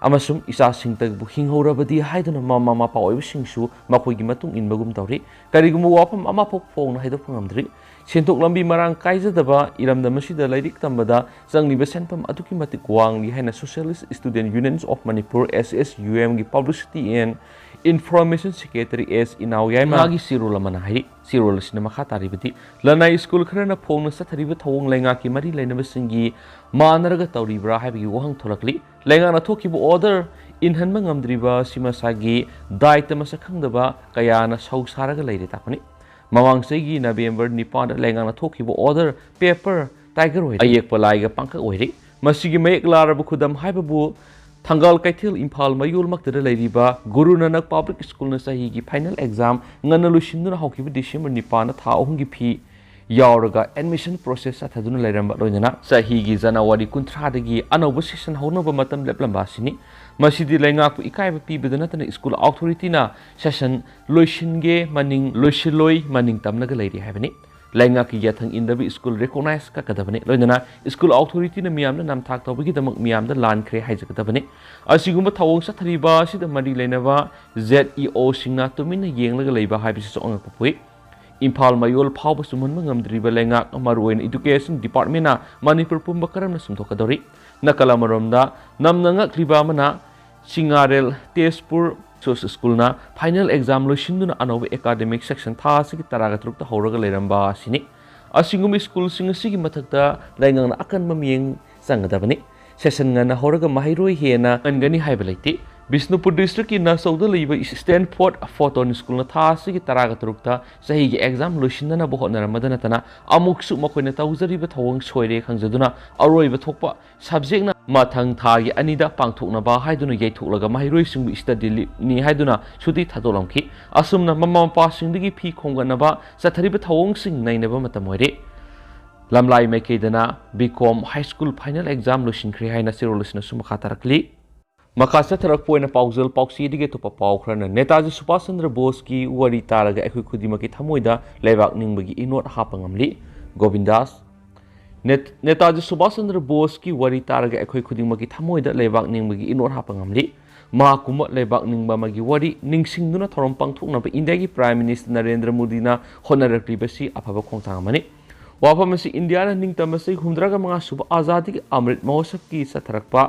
ꯑꯃꯁꯨꯡ ꯏꯆꯥꯁꯤꯡꯇꯕꯨ ꯍꯤꯡꯍꯧꯔꯕꯗꯤ ꯍꯥꯏꯗꯨꯅ ꯃꯃꯥ ꯃꯄꯥ ꯑꯣꯏꯕꯁꯤꯡꯁꯨ ꯃꯈꯣꯏꯒꯤ ꯃꯇꯨꯡ ꯏꯟꯕꯒꯨꯝ ꯇꯧꯔꯤ꯫ ꯀꯔꯤꯒꯨꯝꯕ ꯋꯥꯐꯝ ꯑꯃꯐꯥꯎ ꯐꯣꯡꯅ ꯍꯥꯏꯗꯣꯛꯄ ꯉꯝꯗ꯭ꯔꯤ꯫ ꯁꯦꯟꯊꯣꯛ ꯂꯝꯕꯤ ꯃꯔꯥꯡ ꯀꯥꯏꯖꯗꯕ ꯏꯔꯝꯗꯝ ꯑꯁꯤꯗ ꯂꯥꯏꯔꯤꯛ ꯇꯝꯕꯗ ꯆꯪꯂꯤꯕ ꯁꯦꯟꯐꯝ ꯑꯗꯨꯛꯀꯤ ꯃꯇꯤꯛ ꯋꯥꯡꯂꯤ ꯍꯥꯏꯅ Socialist Student Unions of Manipur, S S U M, ꯒꯤ Publicity and Information Secretary S ꯏꯅꯥꯎ ꯌꯥꯏꯃꯒꯤ ꯆꯦꯔꯣꯜ ꯑꯃꯅ ꯍꯥꯏꯔꯤ꯫ ꯆꯦꯔꯣꯜ ꯑꯁꯤꯅ ꯃꯈꯥ ꯇꯥꯔꯤꯕꯗꯤ, ꯂꯅꯥꯏ ꯁ꯭ꯀꯨꯜ ꯈꯔꯅ ꯐꯣꯡꯅ ꯆꯠꯊꯔꯤꯕ ꯊꯧꯑꯣꯡ ꯂꯩꯉꯥꯛꯀꯤ ꯃꯔꯤ ꯂꯩꯅꯕꯁꯤꯡꯒꯤ ꯃꯥꯟꯅꯔꯒ ꯇꯧꯔꯤꯕ꯭ꯔꯥ ꯍꯥꯏꯕꯒꯤ ꯋꯥꯍꯪ ꯊꯣꯛꯂꯛꯂꯤ꯫ ꯂꯩꯉꯥꯛꯅ ꯊꯣꯛꯈꯤꯕ ꯑꯣꯔꯗꯔ ꯏꯟꯍꯟꯕ ꯉꯝꯗ꯭ꯔꯤꯕ ꯑꯁꯤ ꯃꯁꯥꯒꯤ ꯗꯥꯏꯇ ꯃꯁꯛ ꯈꯪꯗꯕ ꯀꯌꯥꯅ ꯁꯧ ꯁꯥꯔꯒ ꯂꯩꯔꯦ ꯇꯥꯛꯄꯅꯤ꯫ ꯃꯃꯥꯡ ꯆꯍꯤꯒꯤ ꯅꯕꯦꯝꯕꯔ ꯅꯤꯄꯥꯟꯗ ꯂꯩꯉꯥꯛꯅ ꯊꯣꯛꯈꯤꯕ ꯑꯣꯔꯗꯔ ꯄꯦꯄꯔ ꯇꯥꯏꯒꯔ ꯑꯣꯏꯔꯤ꯫ ꯑꯌꯦꯛꯄ ꯂꯥꯏꯒ ꯄꯥꯡꯀꯛ ꯑꯣꯏꯔꯤ꯫ ꯃꯁꯤꯒꯤ ꯃꯌꯦꯛ ꯂꯥꯔꯕ ꯈꯨꯗꯝ ꯍꯥꯏꯕꯕꯨ ꯊꯪꯒꯥꯜ ꯀꯩꯊꯦꯜ ꯏꯝꯐꯥꯜ ꯃꯌꯣꯜꯃꯛꯇꯗ ꯂꯩꯔꯤꯕ ꯒꯨꯔꯨ ꯅꯥꯅꯛ ꯄꯕ꯭ꯂꯤꯛ ꯁ꯭ꯀꯨꯜꯅ ꯆꯍꯤꯒꯤ ꯐꯥꯏꯅꯦꯜ ꯑꯦꯛꯖꯥꯝ ꯉꯟꯅ ꯂꯣꯏꯁꯤꯟꯗꯨꯅ ꯍꯧꯈꯤꯕ ꯗꯤꯁꯦꯝꯕꯔ ꯅꯤꯄꯥꯟꯗ ꯊꯥ ꯑꯍꯨꯝꯒꯤ ꯐꯤ ꯌꯥꯎꯔꯒ ꯑꯦꯗꯃꯤꯁꯟ ꯄ꯭ꯔꯣꯁꯦꯁ ꯆꯠꯊꯗꯨꯅ ꯂꯩꯔꯝꯕ, ꯂꯣꯏꯅꯅ ꯆꯍꯤꯒꯤ ꯖꯅꯋꯥꯔꯤ ꯀꯨꯟꯊ꯭ꯔꯥꯗꯒꯤ ꯑꯅꯧꯕ ꯁꯦꯁꯟ ꯍꯧꯅꯕ ꯃꯇꯝ ꯂꯦꯞꯂꯝꯕ ꯑꯁꯤꯅꯤ꯫ ꯃꯁꯤꯗꯤ ꯂꯩꯉꯥꯛꯄꯨ ꯏꯀꯥꯏꯕ ꯄꯤꯕꯗ ꯅꯠꯇꯅ ꯁ꯭ꯀꯨꯜ ꯑꯣꯊꯣꯔꯤꯇꯤꯅ ꯁꯦꯁꯟ ꯂꯣꯏꯁꯤꯟꯒꯦ ꯃꯅꯤꯡ, ꯂꯣꯏꯁꯤꯜꯂꯣꯏ ꯃꯅꯤꯡ ꯇꯝꯂꯒ ꯂꯩꯔꯤ ꯍꯥꯏꯕꯅꯤ꯫ ꯂꯩꯉꯥꯛꯀꯤ ꯌꯥꯊꯪ ꯏꯟꯗꯕ ꯁ꯭ꯀꯨꯜ ꯔꯤꯀꯣꯛꯅꯥꯏꯖ ꯀꯛꯀꯗꯕꯅꯤ, ꯂꯣꯏꯅꯅ ꯁ꯭ꯀꯨꯜ ꯑꯣꯊꯣꯔꯤꯇꯤꯅ ꯃꯤꯌꯥꯝꯗ ꯅꯝꯊꯥꯛ ꯇꯧꯕꯒꯤꯗꯃꯛ ꯃꯤꯌꯥꯝꯗ ꯂꯥꯟꯈ꯭ꯔꯦ ꯍꯥꯏꯖꯒꯗꯕꯅꯤ꯫ ꯑꯁꯤꯒꯨꯝꯕ ꯊꯧꯑꯣꯡ ꯆꯠꯊꯔꯤꯕ ꯑꯁꯤꯗ ꯃꯔꯤ ꯂꯩꯅꯕ ꯖꯦꯠ ꯏ ꯑꯣꯁꯤꯡꯅ ꯇꯨꯃꯤꯟꯅ ꯌꯦꯡꯂꯒ ꯂꯩꯕ ꯍꯥꯏꯕꯁꯤꯁꯨ ꯑꯉꯛꯄ ꯄꯣꯛꯏ꯫ ꯏꯝꯐꯥꯜ ꯃꯌꯣꯜ ꯐꯥꯎꯕ ꯆꯨꯝꯍꯟꯕ ꯉꯝꯗ꯭ꯔꯤꯕ ꯂꯩꯉꯥꯛ, ꯃꯔꯨꯑꯣꯏꯅ ꯏꯗꯨꯀꯦꯁꯟ ꯗꯤꯄꯥꯔꯠꯃꯦꯟꯅ ꯃꯅꯤꯄꯨꯔ ꯄꯨꯝꯕ ꯀꯔꯝꯅ ꯆꯨꯝꯊꯣꯛꯀꯗꯧꯔꯤ? ꯅꯥꯀꯜ ꯑꯃꯔꯣꯝꯗ ꯅꯝꯅ ꯉꯛꯂꯤꯕ ꯑꯃꯅ ꯆꯤꯡꯉꯥꯔꯦꯜ ꯇꯦꯖꯄꯨꯔ ꯁ꯭ꯀꯨꯜꯅ ꯐꯥꯏꯅꯦꯜ ꯑꯦꯛꯖꯥꯝ ꯂꯣꯏꯁꯤꯟꯗꯨꯅ ꯑꯅꯧꯕ ꯑꯦꯀꯥꯗꯃꯤꯛ ꯁꯦꯁꯟ ꯊꯥ ꯑꯁꯤꯒꯤ ꯇꯔꯥꯒ ꯇꯔꯨꯛꯇ ꯍꯧꯔꯒ ꯂꯩꯔꯝꯕ ꯑꯁꯤꯅꯤ꯫ ꯑꯁꯤꯒꯨꯝꯕ ꯁ꯭ꯀꯨꯜꯁꯤꯡ ꯑꯁꯤꯒꯤ ꯃꯊꯛꯇ ꯂꯩꯉꯥꯛꯅ ꯑꯀꯟꯕ ꯃꯤꯠꯌꯦꯡ ꯆꯪꯒꯗꯕꯅꯤ꯫ ꯁꯦꯁꯟ ꯉꯟꯅ ꯍꯧꯔꯒ ꯃꯍꯩꯔꯣꯏ ꯍꯦꯟꯅ ꯉꯟꯒꯅꯤ ꯍꯥꯏꯕ ꯂꯩꯇꯦ꯫ ꯕꯤꯁꯅꯨꯄꯨꯔ ꯗꯤꯁꯇ꯭ꯔꯤꯛꯀꯤ ꯅꯆꯧꯗ ꯂꯩꯕ ꯁ꯭ꯇꯦꯟꯐꯣꯔꯗ ꯐꯣꯇꯣꯟ ꯁ꯭ꯀꯨꯜꯅ ꯊꯥ ꯑꯁꯤꯒꯤ ꯇꯔꯥꯒ ꯇꯔꯨꯛꯇ ꯆꯍꯤꯒꯤ ꯑꯦꯛꯖꯥꯝ ꯂꯣꯏꯁꯤꯟꯅꯅꯕ ꯍꯣꯠꯅꯔꯝꯕꯗ ꯅꯠꯇꯅ ꯑꯃꯨꯛꯁꯨ ꯃꯈꯣꯏꯅ ꯇꯧꯖꯔꯤꯕ ꯊꯧꯑꯣꯡ ꯁꯣꯏꯔꯦ ꯈꯪꯖꯗꯨꯅ ꯑꯔꯣꯏꯕ ꯊꯣꯛꯄ ꯁꯕꯖꯦꯛꯅ ꯃꯊꯪ ꯊꯥꯒꯤ ꯑꯅꯤꯗ ꯄꯥꯡꯊꯣꯛꯅꯕ ꯍꯥꯏꯗꯨꯅ ꯌꯩꯊꯣꯛꯂꯒ ꯃꯍꯩꯔꯣꯏꯁꯤꯡꯕꯨ ꯁ꯭ꯇꯗꯤ ꯂꯤꯞꯅꯤ ꯍꯥꯏꯗꯨꯅ ꯁꯨꯇꯤ ꯊꯥꯗꯣꯛꯂꯝꯈꯤ꯫ ꯑꯁꯨꯝꯅ ꯃꯃꯥ ꯃꯄꯥꯁꯤꯡꯗꯒꯤ ꯐꯤ ꯈꯣꯝꯒꯠꯅꯕ ꯆꯠꯊꯔꯤꯕ ꯊꯧꯑꯣꯡꯁꯤꯡ ꯅꯩꯅꯕ ꯃꯇꯝ ꯑꯣꯏꯔꯦ꯫ ꯂꯝꯂꯥꯏ ꯃꯥꯏꯀꯩꯗꯅ B Com high school final exam ꯂꯣꯏꯁꯤꯟꯈ꯭ꯔꯦ ꯍꯥꯏꯅ ꯆꯦꯔꯣꯜ ꯑꯁꯤꯅꯁꯨ ꯃꯈꯥ ꯇꯥꯔꯛꯂꯤ꯫ ꯃꯈꯥ ꯆꯠꯊꯔꯛꯄ ꯑꯣꯏꯅ ꯄꯥꯎꯖꯦꯜ ꯄꯥꯎꯆꯦꯗꯒꯤ ꯑꯇꯣꯞꯄ ꯄꯥꯎ ꯈꯔꯅ, ꯅꯦꯇꯥꯖꯤ ꯁꯨꯚꯥꯁ ꯆꯟꯗ꯭ꯔ ꯕꯣꯁꯀꯤ ꯋꯥꯔꯤ ꯇꯥꯔꯒ ꯑꯩꯈꯣꯏ ꯈꯨꯗꯤꯡꯃꯛꯀꯤ ꯊꯃꯣꯏꯗ ꯂꯩꯕꯥꯛ ꯅꯤꯡꯕꯒꯤ ꯏꯅꯣꯠ ꯍꯥꯞꯄ ꯉꯝꯂꯤ꯫ ꯒꯣꯕꯤꯟꯗꯥꯁ꯫ ꯅꯦꯠ-, ꯅꯦꯇꯥꯖꯤ ꯁꯨꯚꯥꯁ ꯆꯟꯗ꯭ꯔ ꯕꯣꯁꯀꯤ ꯋꯥꯔꯤ ꯇꯥꯔꯒ ꯑꯩꯈꯣꯏ ꯈꯨꯗꯤꯡꯃꯛꯀꯤ ꯊꯃꯣꯏꯗ ꯂꯩꯕꯥꯛ ꯅꯤꯡꯕꯒꯤ ꯏꯅꯣꯠ ꯍꯥꯞꯄ ꯉꯝꯂꯤ꯫ ꯃꯍꯥꯛꯀꯨꯝꯕ ꯂꯩꯕꯥꯛ ꯅꯤꯡꯕ ꯑꯃꯒꯤ ꯋꯥꯔꯤ ꯅꯤꯡꯁꯤꯡꯗꯨꯅ ꯊꯧꯔꯝ ꯄꯥꯡꯊꯣꯛꯅꯕ ꯏꯟꯗꯤꯌꯥꯒꯤ Prime Minister ꯅꯔꯦꯟꯗ꯭ꯔ ꯃꯣꯗꯤꯅ ꯍꯣꯠꯅꯔꯛꯂꯤꯕꯁꯤ ꯑꯐꯕ ꯈꯣꯡꯊꯥꯡ ꯑꯃꯅꯤ꯫ ꯋꯥꯐꯝ ꯑꯁꯤ ꯏꯟꯗꯤꯌꯥꯅ ꯅꯤꯡꯇꯝꯕ ꯆꯍꯤ ꯍꯨꯝꯗ꯭ꯔꯥꯒ ꯃꯉꯥ ꯁꯨꯕ ꯑꯥꯖꯥꯗꯤꯒꯤ ꯑꯃ꯭ꯔꯤꯠ ꯃꯍꯣꯠꯁꯕꯀꯤ ꯆꯠꯊꯔꯛꯄ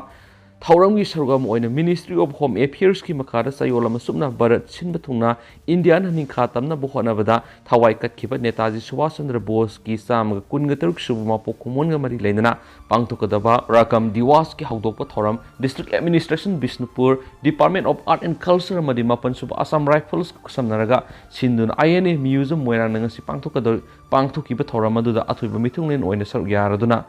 ꯊꯧꯔꯝꯒꯤ ꯁꯔꯨꯛ ꯑꯃ ꯑꯣꯏꯅ Ministry of Home Affairs ꯀꯤ ꯃꯈꯥꯗ ꯆꯌꯣꯜ ꯑꯃ ꯆꯨꯞꯅ ꯚꯥꯔꯠ ꯁꯤꯟꯕ ꯊꯨꯡꯅ ꯏꯟꯗꯤꯌꯥꯅ ꯅꯤꯡꯈꯥ ꯇꯝꯅꯕ ꯍꯣꯠꯅꯕꯗ ꯊꯋꯥꯏ ꯀꯠꯈꯤꯕ ꯅꯦꯇꯥꯖꯤ ꯁꯨꯚꯥꯁ ꯆꯟꯗ꯭ꯔ ꯕꯣꯁꯀꯤ ꯆꯥꯝꯃꯒ ꯀꯨꯟꯒ ꯇꯔꯨꯛ ꯁꯨꯕ ꯃꯄꯣꯛ ꯀꯨꯝꯑꯣꯟꯒ ꯃꯔꯤ ꯂꯩꯅꯅ ꯄꯥꯡꯊꯣꯛꯀꯗꯕ ꯔꯥꯀꯝ ꯗꯤꯋꯥꯁꯀꯤ ꯍꯧꯗꯣꯛꯄ ꯊꯧꯔꯝ District Administration Bishnupur, Department of Art and Culture ꯑꯃꯗꯤ ꯃꯥꯄꯟ ꯁꯨꯕ Assam Rifles ꯈꯨꯠꯁꯝꯅꯔꯒ ꯁꯤꯟꯗꯨꯅ I N A Museum ꯃꯣꯏꯔꯥꯡꯗ ꯉꯁꯤ ꯄꯥꯡꯊꯣꯛꯀꯗꯧꯔꯤ꯫ ꯄꯥꯡꯊꯣꯛꯈꯤꯕ ꯊꯧꯔꯝ ꯑꯗꯨꯗ ꯑꯊꯣꯏꯕ ꯃꯤꯊꯨꯡꯂꯦꯟ ꯑꯣꯏꯅ ꯁꯔꯨꯛ ꯌꯥꯔꯗꯨꯅ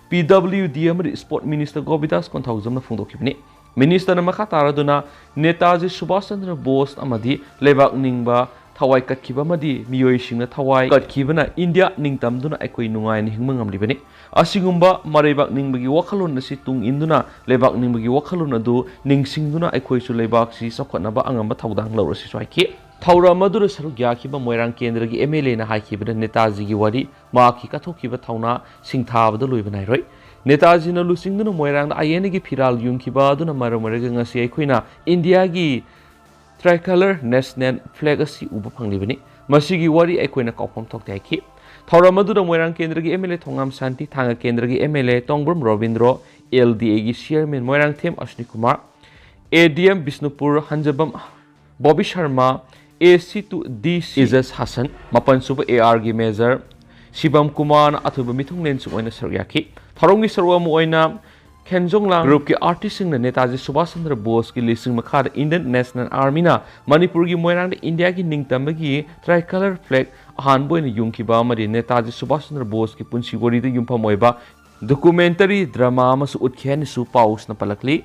P W D ꯑꯃꯗꯤ Sport Minister ꯒꯣꯕꯤꯗꯥꯁ ꯀꯣꯟꯊꯧꯖꯝꯅ ꯐꯣꯡꯗꯣꯛꯈꯤꯕꯅꯤ꯫ Minister ꯅ ꯃꯈꯥ ꯇꯥꯔꯗꯨꯅ ꯅꯦꯇꯥꯖꯤ ꯁꯨꯚꯥꯁ ꯆꯟꯗ꯭ꯔ ꯕꯣꯁ ꯑꯃꯗꯤ ꯂꯩꯕꯥꯛ ꯅꯤꯡꯕ ꯊꯋꯥꯏ ꯀꯠꯈꯤꯕ ꯑꯃꯗꯤ ꯃꯤꯑꯣꯏꯁꯤꯡꯅ ꯊꯋꯥꯏ ꯀꯠꯈꯤꯕꯅ ꯏꯟꯗꯤꯌꯥ ꯅꯤꯡꯇꯝꯗꯨꯅ ꯑꯩꯈꯣꯏ ꯅꯨꯡꯉꯥꯏꯅ ꯍꯤꯡꯕ ꯉꯝꯂꯤꯕꯅꯤ꯫ ꯑꯁꯤꯒꯨꯝꯕ ꯃꯔꯩꯕꯥꯛ ꯅꯤꯡꯕꯒꯤ ꯋꯥꯈꯜꯂꯣꯟ ꯑꯁꯤ ꯇꯨꯡ ꯏꯟꯗꯨꯅ ꯂꯩꯕꯥꯛ ꯅꯤꯡꯕꯒꯤ ꯋꯥꯈꯜꯂꯣꯟ ꯑꯗꯨ ꯅꯤꯡꯁꯤꯡꯗꯨꯅ ꯑꯩꯈꯣꯏꯁꯨ ꯂꯩꯕꯥꯛꯁꯤ ꯆꯥꯎꯈꯠꯅꯕ ꯑꯉꯝꯕ ꯊꯧꯗꯥꯡ ꯂꯧꯔꯁꯤꯁꯨ ꯍꯥꯏꯈꯤ꯫ ꯊꯧꯔꯝ ꯑꯗꯨꯗ ꯁꯔꯨꯛ ꯌꯥꯈꯤꯕ ꯃꯣꯏꯔꯥꯡ ꯀꯦꯟꯗ꯭ꯔꯒꯤ M L A ꯅ ꯍꯥꯏꯈꯤꯕꯗ ꯅꯦꯇꯥꯖꯤꯒꯤ ꯋꯥꯔꯤ, ꯃꯍꯥꯛꯀꯤ ꯀꯠꯊꯣꯛꯈꯤꯕ ꯊꯧꯅꯥ ꯁꯤꯡꯊꯥꯕꯗ ꯂꯣꯏꯕ ꯅꯥꯏꯔꯣꯏ꯫ ꯅꯦꯇꯥꯖꯤꯅ ꯂꯨꯆꯤꯡꯗꯨꯅ ꯃꯣꯏꯔꯥꯡꯗ I N A ꯒꯤ ꯐꯤꯔꯥꯜ ꯌꯨꯡꯈꯤꯕ ꯑꯗꯨꯅ ꯃꯔꯝ ꯑꯣꯏꯔꯒ ꯉꯁꯤ ꯑꯩꯈꯣꯏꯅ ꯏꯟꯗꯤꯌꯥꯒꯤ Tricolor National Flag ꯑꯁꯤ ꯎꯕ ꯐꯪꯂꯤꯕꯅꯤ꯫ ꯃꯁꯤꯒꯤ ꯋꯥꯔꯤ ꯑꯩꯈꯣꯏꯅ ꯀꯥꯎꯐꯝ ꯊꯣꯛꯇꯦ ꯍꯥꯏꯈꯤ꯫ ꯊꯧꯔꯝ ꯑꯗꯨꯗ ꯃꯣꯏꯔꯥꯡ ꯀꯦꯟꯗ꯭ꯔꯒꯤ M L A ꯊꯣꯉꯥꯝ ꯁꯥꯟꯇꯤ, ꯊꯥꯡꯒ ꯀꯦꯟꯗ꯭ꯔꯒꯤ M L A Tongbram Robindro, L D A ꯒꯤ Chairman Moirangthem ꯑꯁ꯭ꯅꯤ Kumar, A D M Bishnupur ꯍꯟꯖꯕꯝ Bobby Sharma, A C to D C ꯏꯖꯁ Hasan, ꯃꯥꯄꯟ ꯁꯨꯕ A R ꯒꯤ Major ꯁꯤꯕꯝ ꯀꯨꯃꯥꯔꯅ ꯑꯊꯣꯏꯕ ꯃꯤꯊꯨꯡꯂꯦꯟꯁꯤꯡ ꯑꯣꯏꯅ ꯁꯔꯨꯛ ꯌꯥꯈꯤ꯫ ꯊꯧꯔꯝꯒꯤ ꯁꯔꯨꯛ ꯑꯃ ꯑꯣꯏꯅ ꯈꯦꯟꯖꯣꯡꯂꯥꯡ group ꯀꯤ artist ꯁꯤꯡꯅ ꯅꯦꯇꯥꯖꯤ ꯁꯨꯚꯥꯁ ꯆꯟꯗ꯭ꯔ ꯕꯣꯁꯀꯤ ꯂꯤꯆꯤꯡ ꯃꯈꯥꯗ Indian National Army ꯅ ꯃꯅꯤꯄꯨꯔꯒꯤ ꯃꯣꯏꯔꯥꯡꯗ ꯏꯟꯗꯤꯌꯥꯒꯤ ꯅꯤꯡꯇꯝꯕꯒꯤ Tricolor Flag ꯑꯍꯥꯟꯕ ꯑꯣꯏꯅ ꯌꯨꯡꯈꯤꯕ ꯑꯃꯗꯤ ꯅꯦꯇꯥꯖꯤ ꯁꯨꯚꯥꯁ ꯆꯟꯗ꯭ꯔ ꯕꯣꯁꯀꯤ ꯄꯨꯟꯁꯤ ꯋꯥꯔꯤꯗ ꯌꯨꯝꯐꯝ ꯑꯣꯏꯕ documentary drama ꯑꯃꯁꯨ ꯎꯠꯈꯤ ꯍꯥꯏꯅꯁꯨ ꯄꯥꯎꯁꯤꯅ ꯄꯜꯂꯛꯂꯤ꯫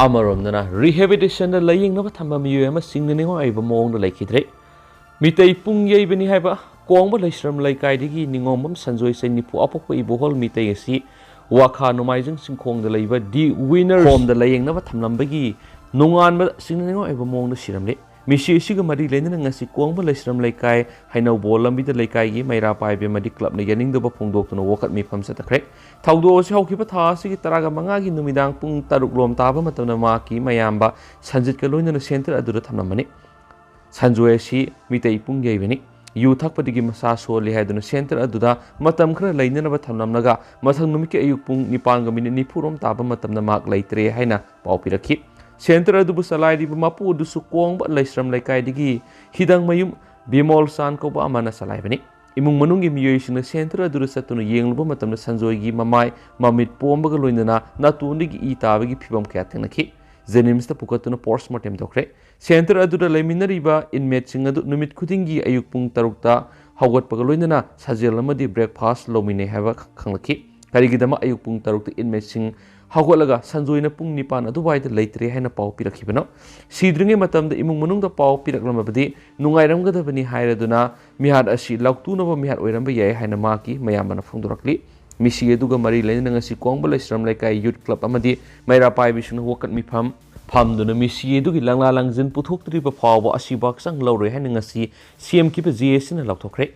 ꯑꯃꯔꯣꯝꯗꯅ rehabilitation ꯗ ꯂꯥꯌꯦꯡꯅꯕ ꯊꯝꯕ ꯃꯤꯑꯣꯏ ꯑꯃ ꯁꯤꯡꯅꯅꯤꯡꯉꯥꯏ ꯑꯣꯏꯕ ꯃꯑꯣꯡꯗ ꯂꯩꯈꯤꯗ꯭ꯔꯦ꯫ ꯃꯤꯇꯩ ꯄꯨꯡ ꯌꯩꯕꯅꯤ ꯍꯥꯏꯕ ꯀꯣꯡꯕ ꯂꯩꯁ꯭ꯔꯝ ꯂꯩꯀꯥꯏꯗꯒꯤ ꯅꯤꯉꯣꯝꯕꯝ ꯁꯟꯖꯣꯏ, ꯆꯍꯤ ꯅꯤꯐꯨ, ꯑꯄꯣꯛꯄ ꯏꯕꯣꯍꯣꯜ ꯃꯤꯇꯩ ꯑꯁꯤ ꯋꯥꯈꯥ ꯅꯣꯡꯃꯥꯏꯖꯤꯡ ꯆꯤꯡꯈꯣꯡꯗ ꯂꯩꯕ ꯗꯤ ꯋꯤꯅꯔ ꯍꯣꯝꯗ ꯂꯥꯌꯦꯡꯅꯕ ꯊꯝꯂꯝꯕꯒꯤ ꯅꯣꯡꯉꯥꯟꯕ ꯁꯤꯡꯅꯅꯤꯡꯉꯥꯏ ꯑꯣꯏꯕ ꯃꯑꯣꯡꯗ ꯁꯤꯔꯝꯂꯦ꯫ ꯃꯤꯁꯤ ꯑꯁꯤꯒ ꯃꯔꯤ ꯂꯩꯅꯅ ꯉꯁꯤ ꯀꯣꯡꯕ ꯂꯩꯁ꯭ꯔꯝ ꯂꯩꯀꯥꯏ ꯍꯩꯅꯧꯕꯣꯜ ꯂꯝꯕꯤꯗ ꯂꯩꯀꯥꯏꯒꯤ ꯃꯩꯔꯥ ꯄꯥꯏꯕꯤ ꯑꯃꯗꯤ ꯀ꯭ꯂꯕꯅ ꯌꯥꯅꯤꯡꯗꯕ ꯐꯣꯡꯗꯣꯛꯇꯨꯅ ꯋꯥꯀꯠ ꯃꯤꯐꯝ ꯆꯠꯊꯈ꯭ꯔꯦ꯫ ꯊꯧꯗꯣꯛ ꯑꯁꯤ ꯍꯧꯈꯤꯕ ꯊꯥ ꯑꯁꯤꯒꯤ ꯇꯔꯥꯒ ꯃꯉꯥꯒꯤ ꯅꯨꯃꯤꯗꯥꯡ ꯄꯨꯡ ꯇꯔꯨꯛ ꯂꯣꯝ ꯇꯥꯕ ꯃꯇꯝꯗ ꯃꯍꯥꯛꯀꯤ ꯃꯌꯥꯝꯕ ꯁꯟꯖꯤꯠꯀ ꯂꯣꯏꯅꯅ ꯁꯦꯟꯇꯔ ꯑꯗꯨꯗ ꯊꯝꯂꯝꯕꯅꯤ꯫ ꯁꯟꯖꯣꯏ ꯑꯁꯤ ꯃꯤꯇꯩ ꯄꯨꯡ ꯌꯩꯕꯅꯤ꯫ ꯌꯨ ꯊꯛꯄꯗꯒꯤ ꯃꯁꯥ ꯁꯣꯜꯂꯤ ꯍꯥꯏꯗꯨꯅ ꯁꯦꯟꯇꯔ ꯑꯗꯨꯗ ꯃꯇꯝ ꯈꯔ ꯂꯩꯅꯅꯕ ꯊꯝꯂꯝꯂꯒ ꯃꯊꯪ ꯅꯨꯃꯤꯠꯀꯤ ꯑꯌꯨꯛ ꯄꯨꯡ ꯅꯤꯄꯥꯟꯒ ꯃꯤꯅꯤꯠ ꯅꯤꯐꯨ ꯔꯣꯝ ꯇꯥꯕ ꯃꯇꯝꯗ ꯃꯍꯥꯛ ꯂꯩꯇ꯭ꯔꯦ ꯍꯥꯏꯅ ꯄꯥꯎ ꯄꯤꯔꯛꯈꯤ꯫ ꯁꯦꯟꯇꯔ ꯑꯗꯨꯕꯨ ꯆꯂꯥꯏꯔꯤꯕ ꯃꯄꯨ ꯑꯗꯨꯁꯨ ꯀꯣꯡꯕ ꯂꯩꯁ꯭ꯔꯝ ꯂꯩꯀꯥꯏꯗꯒꯤ ꯍꯤꯗꯪꯃꯌꯨꯝ ꯕꯤꯃꯣꯜ ꯆꯥꯟ ꯀꯧꯕ ꯑꯃꯅ ꯆꯂꯥꯏꯕꯅꯤ꯫ ꯏꯃꯨꯡ ꯃꯅꯨꯡꯒꯤ ꯃꯤꯑꯣꯏꯁꯤꯡꯅ ꯁꯦꯟꯇꯔ ꯑꯗꯨꯗ ꯆꯠꯇꯨꯅ ꯌꯦꯡꯂꯨꯕ ꯃꯇꯝꯗ ꯁꯟꯖꯣꯏꯒꯤ ꯃꯃꯥꯏ ꯃꯃꯤꯠ ꯄꯣꯝꯕꯒ ꯂꯣꯏꯅꯅ ꯅꯥꯇꯣꯟꯗꯒꯤ ꯏ ꯇꯥꯕꯒꯤ ꯐꯤꯚꯝ ꯀꯌꯥ ꯊꯦꯡꯅꯈꯤ꯫ ꯖꯦꯅꯤꯝꯁꯇ ꯄꯨꯈꯠꯇꯨꯅ ꯄꯣꯁꯃꯣꯔꯇꯦꯝ ꯇꯧꯈ꯭ꯔꯦ꯫ ꯁꯦꯟꯇꯔ ꯑꯗꯨꯗ ꯂꯩꯃꯤꯟꯅꯔꯤꯕ ꯏꯟꯃꯦꯠꯁꯤꯡ ꯑꯗꯨ ꯅꯨꯃꯤꯠ ꯈꯨꯗꯤꯡꯒꯤ ꯑꯌꯨꯛ ꯄꯨꯡ ꯇꯔꯨꯛꯇ ꯍꯧꯒꯠꯄꯒ ꯂꯣꯏꯅꯅ ꯁꯥꯖꯦꯜ ꯑꯃꯗꯤ ꯕ꯭ꯔꯦꯛꯐꯥꯁ ꯂꯧꯃꯤꯟꯅꯩ ꯍꯥꯏꯕ ꯈꯪꯂꯛꯈꯤ꯫ ꯀꯔꯤꯒꯤꯗꯃꯛ ꯑꯌꯨꯛ ꯄꯨꯡ ꯇꯔꯨꯛꯇ ꯏꯟꯃꯦꯠꯁꯤꯡ ꯍꯧꯒꯠꯂꯒ ꯁꯟꯖꯣꯏꯅ ꯄꯨꯡ ꯅꯤꯄꯥꯟ ꯑꯗꯨꯋꯥꯏꯗ ꯂꯩꯇ꯭ꯔꯦ ꯍꯥꯏꯅ ꯄꯥꯎ ꯄꯤꯔꯛꯈꯤꯕꯅꯣ? ꯁꯤꯗ꯭ꯔꯤꯉꯩ ꯃꯇꯝꯗ ꯏꯃꯨꯡ ꯃꯅꯨꯡꯗ ꯄꯥꯎ ꯄꯤꯔꯛꯂꯝꯃꯕꯗꯤ ꯅꯨꯡꯉꯥꯏꯔꯝꯒꯗꯕꯅꯤ ꯍꯥꯏꯔꯗꯨꯅ ꯃꯤꯍꯥꯠ ꯑꯁꯤ ꯂꯥꯎꯇꯨꯅꯕ ꯃꯤꯍꯥꯠ ꯑꯣꯏꯔꯝꯕ ꯌꯥꯏ ꯍꯥꯏꯅ ꯃꯍꯥꯛꯀꯤ ꯃꯌꯥꯝꯕꯅ ꯐꯣꯡꯗꯣꯔꯛꯂꯤ꯫ ꯃꯤꯁꯤ ꯑꯗꯨꯒ ꯃꯔꯤ ꯂꯩꯅꯅ ꯉꯁꯤ ꯀꯣꯡꯕ ꯂꯩꯁ꯭ꯔꯝ ꯂꯩꯀꯥꯏ ꯌꯨꯠ ꯀ꯭ꯂꯕ ꯑꯃꯗꯤ ꯃꯩꯔꯥ ꯄꯥꯏꯕꯤꯁꯤꯡꯅ ꯋꯥꯀꯠ ꯃꯤꯐꯝ ꯐꯝꯗꯨꯅ ꯃꯤꯁꯤ ꯑꯗꯨꯒꯤ ꯂꯪꯂꯥ ꯂꯪꯖꯤꯟ ꯄꯨꯊꯣꯛꯇ꯭ꯔꯤꯕ ꯐꯥꯎꯕ ꯑꯁꯤꯕ ꯍꯛꯆꯥꯡ ꯂꯧꯔꯣꯏ ꯍꯥꯏꯅ ꯉꯁꯤ ꯁꯦꯝꯈꯤꯕ ꯖꯦ ꯑꯦ ꯁꯤꯅ ꯂꯥꯎꯊꯣꯛꯈ꯭ꯔꯦ꯫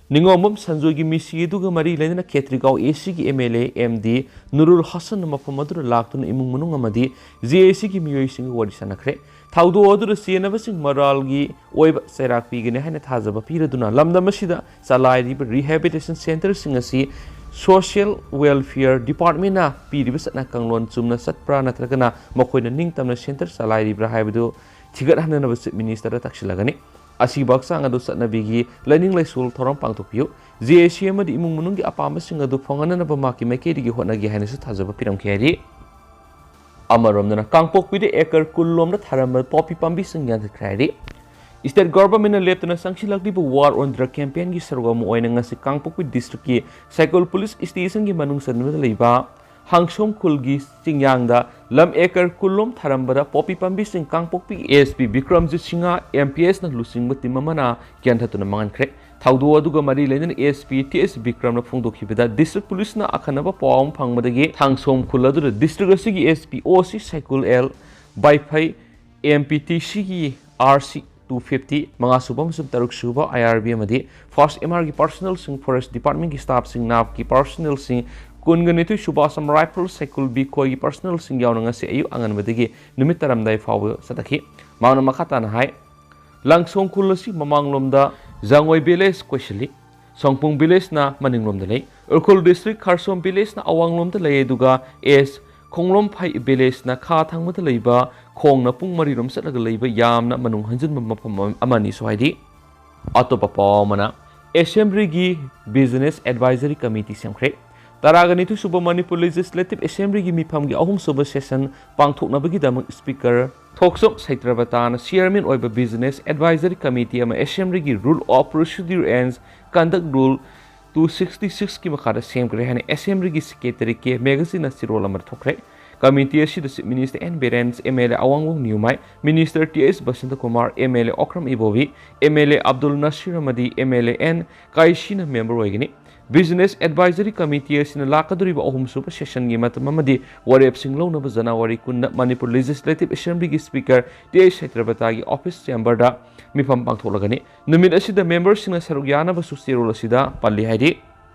ꯅꯤꯉꯣꯝꯕꯝ ꯁꯟꯖꯣꯏꯒꯤ ꯃꯤꯁꯤ ꯑꯗꯨꯒ ꯃꯔꯤ ꯂꯩꯅꯅ ꯈꯦꯇ꯭ꯔꯤꯒꯥꯎ ꯑꯦ ꯁꯤꯒꯤ M L A M D Nurul ꯍꯁꯟꯅ ꯃꯐꯝ ꯑꯗꯨꯗ ꯂꯥꯛꯇꯨꯅ ꯏꯃꯨꯡ ꯃꯅꯨꯡ ꯑꯃꯗꯤ ꯖꯦ ꯑꯦ ꯁꯤꯒꯤ ꯃꯤꯑꯣꯏꯁꯤꯡꯒ ꯋꯥꯔꯤ ꯁꯥꯟꯅꯈ꯭ꯔꯦ꯫ ꯊꯧꯗꯣꯛ ꯑꯗꯨꯗ ꯆꯦꯟꯅꯕꯁꯤꯡ ꯃꯔꯥꯜꯒꯤ ꯑꯣꯏꯕ ꯆꯩꯔꯥꯛ ꯄꯤꯒꯅꯤ ꯍꯥꯏꯅ ꯊꯥꯖꯕ ꯄꯤꯔꯗꯨꯅ ꯂꯝꯗꯝ ꯑꯁꯤꯗ ꯆꯂꯥꯏꯔꯤꯕ ꯔꯤꯍꯦꯕꯤꯂꯤꯇꯦꯁꯟ ꯁꯦꯟꯇꯔꯁꯤꯡ ꯑꯁꯤ ꯁꯣꯁꯤꯌꯦꯜ ꯋꯦꯜꯐꯤꯌꯔ ꯗꯤꯄꯥꯔꯠꯃꯦꯟꯅ ꯄꯤꯔꯤꯕ ꯆꯠꯅ ꯀꯥꯡꯂꯣꯟ ꯆꯨꯝꯅ ꯆꯠꯄ꯭ꯔꯥ ꯅꯠꯇ꯭ꯔꯒꯅ ꯃꯈꯣꯏꯅ ꯅꯤꯡꯇꯝꯅ ꯁꯦꯟꯇꯔ ꯆꯂꯥꯏꯔꯤꯕ꯭ꯔꯥ ꯍꯥꯏꯕꯗꯨ ꯊꯤꯒꯠꯍꯟꯅꯅꯕ ꯆꯤꯐ ꯃꯤꯅꯤꯁꯇꯔꯗ ꯇꯥꯛꯁꯤꯜꯂꯒꯅꯤ꯫ ꯑꯁꯤꯕ ꯍꯛꯆꯥꯡ ꯑꯗꯨ ꯆꯠꯅꯕꯤꯒꯤ ꯂꯥꯏꯅꯤꯡ ꯂꯥꯏꯁꯣꯜ ꯊꯧꯔꯝ ꯄꯥꯡꯊꯣꯛꯄꯤꯌꯨ꯫ ꯖꯦ ꯑꯦ ꯁꯤ ꯑꯃꯗꯤ ꯏꯃꯨꯡ ꯃꯅꯨꯡꯒꯤ ꯑꯄꯥꯝꯕꯁꯤꯡ ꯑꯗꯨ ꯐꯪꯍꯟꯅꯅꯕ ꯃꯍꯥꯛꯀꯤ ꯃꯥꯏꯀꯩꯗꯒꯤ ꯍꯣꯠꯅꯒꯦ ꯍꯥꯏꯅꯁꯨ ꯊꯥꯖꯕ ꯄꯤꯔꯝꯈꯤ ꯍꯥꯏꯔꯤ꯫ ꯑꯃꯔꯣꯝꯗꯅ ꯀꯥꯡꯄꯣꯛꯄꯤꯗ ꯑꯦꯀꯔ ꯀꯨꯟ ꯂꯣꯝꯗ ꯊꯥꯔꯝꯕ ꯄꯣꯄꯤ ꯄꯥꯝꯕꯤꯁꯤꯡ ꯌꯥꯟꯊꯠꯈ꯭ꯔꯦ ꯍꯥꯏꯔꯤ꯫ ꯁ꯭ꯇꯦꯠ ꯒꯚꯔꯟꯃꯦꯟꯠꯅ ꯂꯦꯞꯇꯅ ꯆꯪꯁꯤꯜꯂꯛꯂꯤꯕ ꯋꯥꯔ ꯑꯣꯟ ꯗ꯭ꯔꯒ ꯀꯦꯝꯄꯦꯟꯒꯤ ꯁꯔꯨꯛ ꯑꯃ ꯑꯣꯏꯅ ꯉꯁꯤ ꯀꯥꯡꯄꯣꯛꯄꯤ ꯗꯤꯁꯇ꯭ꯔꯤꯛꯀꯤ ꯁꯥꯏꯀꯣꯜ ꯄꯨꯂꯤꯁ ꯁ꯭ꯇꯦꯁꯟꯒꯤ ꯃꯅꯨꯡ ꯆꯟꯕꯗ ꯂꯩꯕ ꯍꯥꯡꯁꯣꯝ ꯈꯨꯜꯒꯤ ꯆꯤꯡꯌꯥꯡꯗ ꯂꯝ ꯑꯦꯀꯔ ꯀꯨꯟ ꯂꯣꯝ ꯊꯥꯔꯝꯕꯗ ꯄꯣꯄꯤ ꯄꯥꯝꯕꯤꯁꯤꯡ ꯀꯥꯡꯄꯣꯛꯄꯤ S P Bikramjit Singh, M P ꯑꯦꯁꯅ ꯂꯨꯆꯤꯡꯕ ꯇꯤꯝ ꯑꯃꯅ ꯌꯥꯟꯊꯠꯇꯨꯅ ꯃꯥꯡꯍꯟꯈ꯭ꯔꯦ꯫ ꯊꯧꯗꯣꯛ ꯑꯗꯨꯒ ꯃꯔꯤ ꯂꯩꯅꯅ ꯑꯦꯁ ꯄꯤ ꯇꯤ ꯑꯦꯁ ꯕꯤꯀ꯭ꯔꯝꯅ ꯐꯣꯡꯗꯣꯛꯈꯤꯕꯗ, ꯗꯤꯁꯇ꯭ꯔꯤꯛ ꯄꯨꯂꯤꯁꯅ ꯑꯀꯟꯅꯕ ꯄꯥꯎ ꯑꯃ ꯐꯪꯕꯗꯒꯤ ꯊꯥꯡꯁꯣꯝ ꯈꯨꯜ ꯑꯗꯨꯗ ꯗꯤꯁꯇ꯭ꯔꯤꯛ ꯑꯁꯤꯒꯤ ꯑꯦꯁ ꯄꯤ ꯑꯣ ꯁꯤ ꯁꯥꯏꯀꯨꯜ ꯑꯦꯜ, ꯕꯥꯏꯐꯩ ꯑꯦꯝ ꯄꯤ ꯇꯤ ꯁꯤꯒꯤ ꯑꯥꯔ ꯁꯤ ꯇꯨ ꯐꯤꯐꯇꯤ, ꯃꯉꯥ ꯁꯨꯕ ꯑꯃꯁꯨꯡ ꯇꯔꯨꯛ ꯁꯨꯕ ꯑꯥꯏ ꯑꯥꯔ ꯕꯤ ꯑꯃꯗꯤ ꯐꯥꯔꯁ ꯑꯦꯝ ꯑꯥꯔꯒꯤ ꯄꯥꯔꯁꯣꯅꯦꯜꯁꯤꯡ, ꯐꯣꯔꯦꯁ ꯗꯤꯄꯥꯔꯠꯃꯦꯟꯒꯤ ꯁ꯭ꯇꯥꯐꯁꯤꯡ, ꯅꯥꯞꯀꯤ ꯄꯥꯔꯁꯣꯅꯦꯜꯁꯤꯡ, ꯀꯨꯟꯒ ꯅꯤꯊꯣꯏ ꯁꯨꯕ ꯑꯁꯥꯝ ꯔꯥꯏꯐꯜ ꯁꯥꯏꯀꯨꯜ ꯕꯤ ꯈꯣꯏꯒꯤ ꯄꯥꯔꯁꯣꯅꯦꯜꯁꯤꯡ ꯌꯥꯎꯅ ꯉꯁꯤ ꯑꯌꯨꯛ ꯑꯉꯟꯕꯗꯒꯤ ꯅꯨꯃꯤꯠ ꯇꯥꯔꯝꯗꯥꯏ ꯐꯥꯎꯕ ꯆꯠꯊꯈꯤ꯫ ꯃꯍꯥꯛꯅ ꯃꯈꯥ ꯇꯥꯅ ꯍꯥꯏ, ꯂꯥꯡꯁꯣꯡ ꯈꯨꯜ ꯑꯁꯤ ꯃꯃꯥꯡꯂꯣꯝꯗ ꯖꯥꯡꯋꯥꯏ ꯚꯤꯂꯦꯖ ꯀꯣꯏꯁꯤꯜꯂꯤ꯫ ꯁꯣꯡꯄꯨꯡ ꯚꯤꯂꯦꯖꯅ ꯃꯅꯤꯡꯂꯣꯝꯗ ꯂꯩ꯫ ꯎꯈ꯭ꯔꯨꯜ ꯗꯤꯁꯇ꯭ꯔꯤꯛ ꯈꯥꯔꯁꯣꯝ ꯚꯤꯂꯦꯖꯅ ꯑꯋꯥꯡꯂꯣꯝꯗ ꯂꯩ, ꯑꯗꯨꯒ ꯑꯦꯁ ꯈꯣꯡꯂꯣꯝꯐꯩ ꯚꯤꯂꯦꯖꯅ ꯈꯥ ꯊꯪꯕꯗ ꯂꯩꯕ ꯈꯣꯡꯅ ꯄꯨꯡ ꯃꯔꯤꯔꯣꯝ ꯆꯠꯂꯒ ꯂꯩꯕ ꯌꯥꯝꯅ ꯃꯅꯨꯡ ꯍꯟꯖꯤꯟꯕ ꯃꯐꯝ ꯑꯃꯅꯤ꯫ ꯁ꯭ꯋꯥꯏꯗꯤ ꯑꯇꯣꯞꯄ ꯄꯥꯎ ꯑꯃꯅ, ꯑꯦꯁꯦꯝꯕ꯭ꯂꯤꯒꯤ ꯕꯤꯖꯤꯅꯦꯁ ꯑꯦꯗꯚꯥꯏꯖꯔꯤ ꯀꯃꯤꯇꯤ ꯁꯦꯝꯈ꯭ꯔꯦ꯫ ꯇꯔꯥꯒ ꯅꯤꯊꯣꯏ ꯁꯨꯕ ꯃꯅꯤꯄꯨꯔ ꯂꯦꯖꯤꯁꯂꯦꯇꯤꯚ ꯑꯦꯁꯦꯝꯕ꯭ꯂꯤꯒꯤ ꯃꯤꯐꯝꯒꯤ ꯑꯍꯨꯝꯁꯨꯕ ꯁꯦꯁꯟ ꯄꯥꯡꯊꯣꯛꯅꯕꯒꯤꯗꯃꯛ ꯁ꯭ꯄꯤꯀꯔ ꯊꯣꯛꯆꯣꯝ ꯁꯩꯇ꯭ꯔꯕꯇꯥꯅ ꯆꯤꯌꯔꯃꯦꯟ ꯑꯣꯏꯕ ꯕꯤꯖꯤꯅꯦꯁ ꯑꯦꯗꯚꯥꯏꯖꯔꯤ ꯀꯃꯤꯇꯤ ꯑꯃ ꯑꯦꯁꯦꯝꯕ꯭ꯂꯤꯒꯤ rule of procedure and conduct rule two sixty ꯁꯤꯛꯁꯀꯤ ꯃꯈꯥꯗ ꯁꯦꯝꯈ꯭ꯔꯦ ꯍꯥꯏꯅ ꯑꯦꯁꯦꯝꯕ꯭ꯂꯤꯒꯤ ꯁꯦꯀ꯭ꯔꯦꯇꯔꯤ ꯀꯦ ꯃꯦꯒꯥꯖꯤꯟꯅ ꯆꯦꯔꯣꯜ ꯑꯃꯗ ꯊꯣꯛꯈ꯭ꯔꯦ꯫ ꯀꯃꯤꯇꯤ ꯑꯁꯤꯗ chief minister N Biren, M L A Awangbam Nyumai, minister T S Basantakumar, M L A Okram Ibobi, M L A Abdul Nasir ꯑꯃꯗꯤ ꯑꯦꯝ ꯑꯦꯜ ꯑꯦ ꯑꯦꯟ ꯀꯥꯏꯁꯤꯅ ꯃꯦꯝꯕꯔ ꯑꯣꯏꯒꯅꯤ꯫ ꯕꯤꯖꯤꯅꯦꯁ ꯑꯦꯗꯚꯥꯏꯖꯔꯤ ꯀꯃꯤꯇꯤ ꯑꯁꯤꯅ ꯂꯥꯛꯀꯗꯧꯔꯤꯕ ꯑꯍꯨꯝꯁꯨꯕ ꯁꯦꯁꯟꯒꯤ ꯃꯇꯝ ꯑꯃꯗꯤ ꯋꯥꯔꯦꯞꯁꯤꯡ ꯂꯧꯅꯕ ꯖꯅꯋꯥꯔꯤ ꯀꯨꯟꯗ ꯃꯅꯤꯄꯨꯔ ꯂꯦꯖꯤꯁꯂꯦꯇꯤꯚ ꯑꯦꯁꯦꯝꯕ꯭ꯂꯤꯒꯤ ꯁ꯭ꯄꯤꯀꯔ ꯇꯤ ꯑꯦꯁ ꯁꯩꯇ꯭ꯔꯕꯇꯥꯒꯤ ꯑꯣꯐꯤꯁ ꯆꯦꯝꯕꯔꯗ ꯃꯤꯐꯝ ꯄꯥꯡꯊꯣꯛꯂꯒꯅꯤ꯫ ꯅꯨꯃꯤꯠ ꯑꯁꯤꯗ ꯃꯦꯝꯕꯔꯁꯤꯡꯅ ꯁꯔꯨꯛ ꯌꯥꯅꯕꯁꯨ ꯆꯦꯔꯣꯜ ꯑꯁꯤꯗ ꯄꯜꯂꯤ ꯍꯥꯏꯔꯤ꯫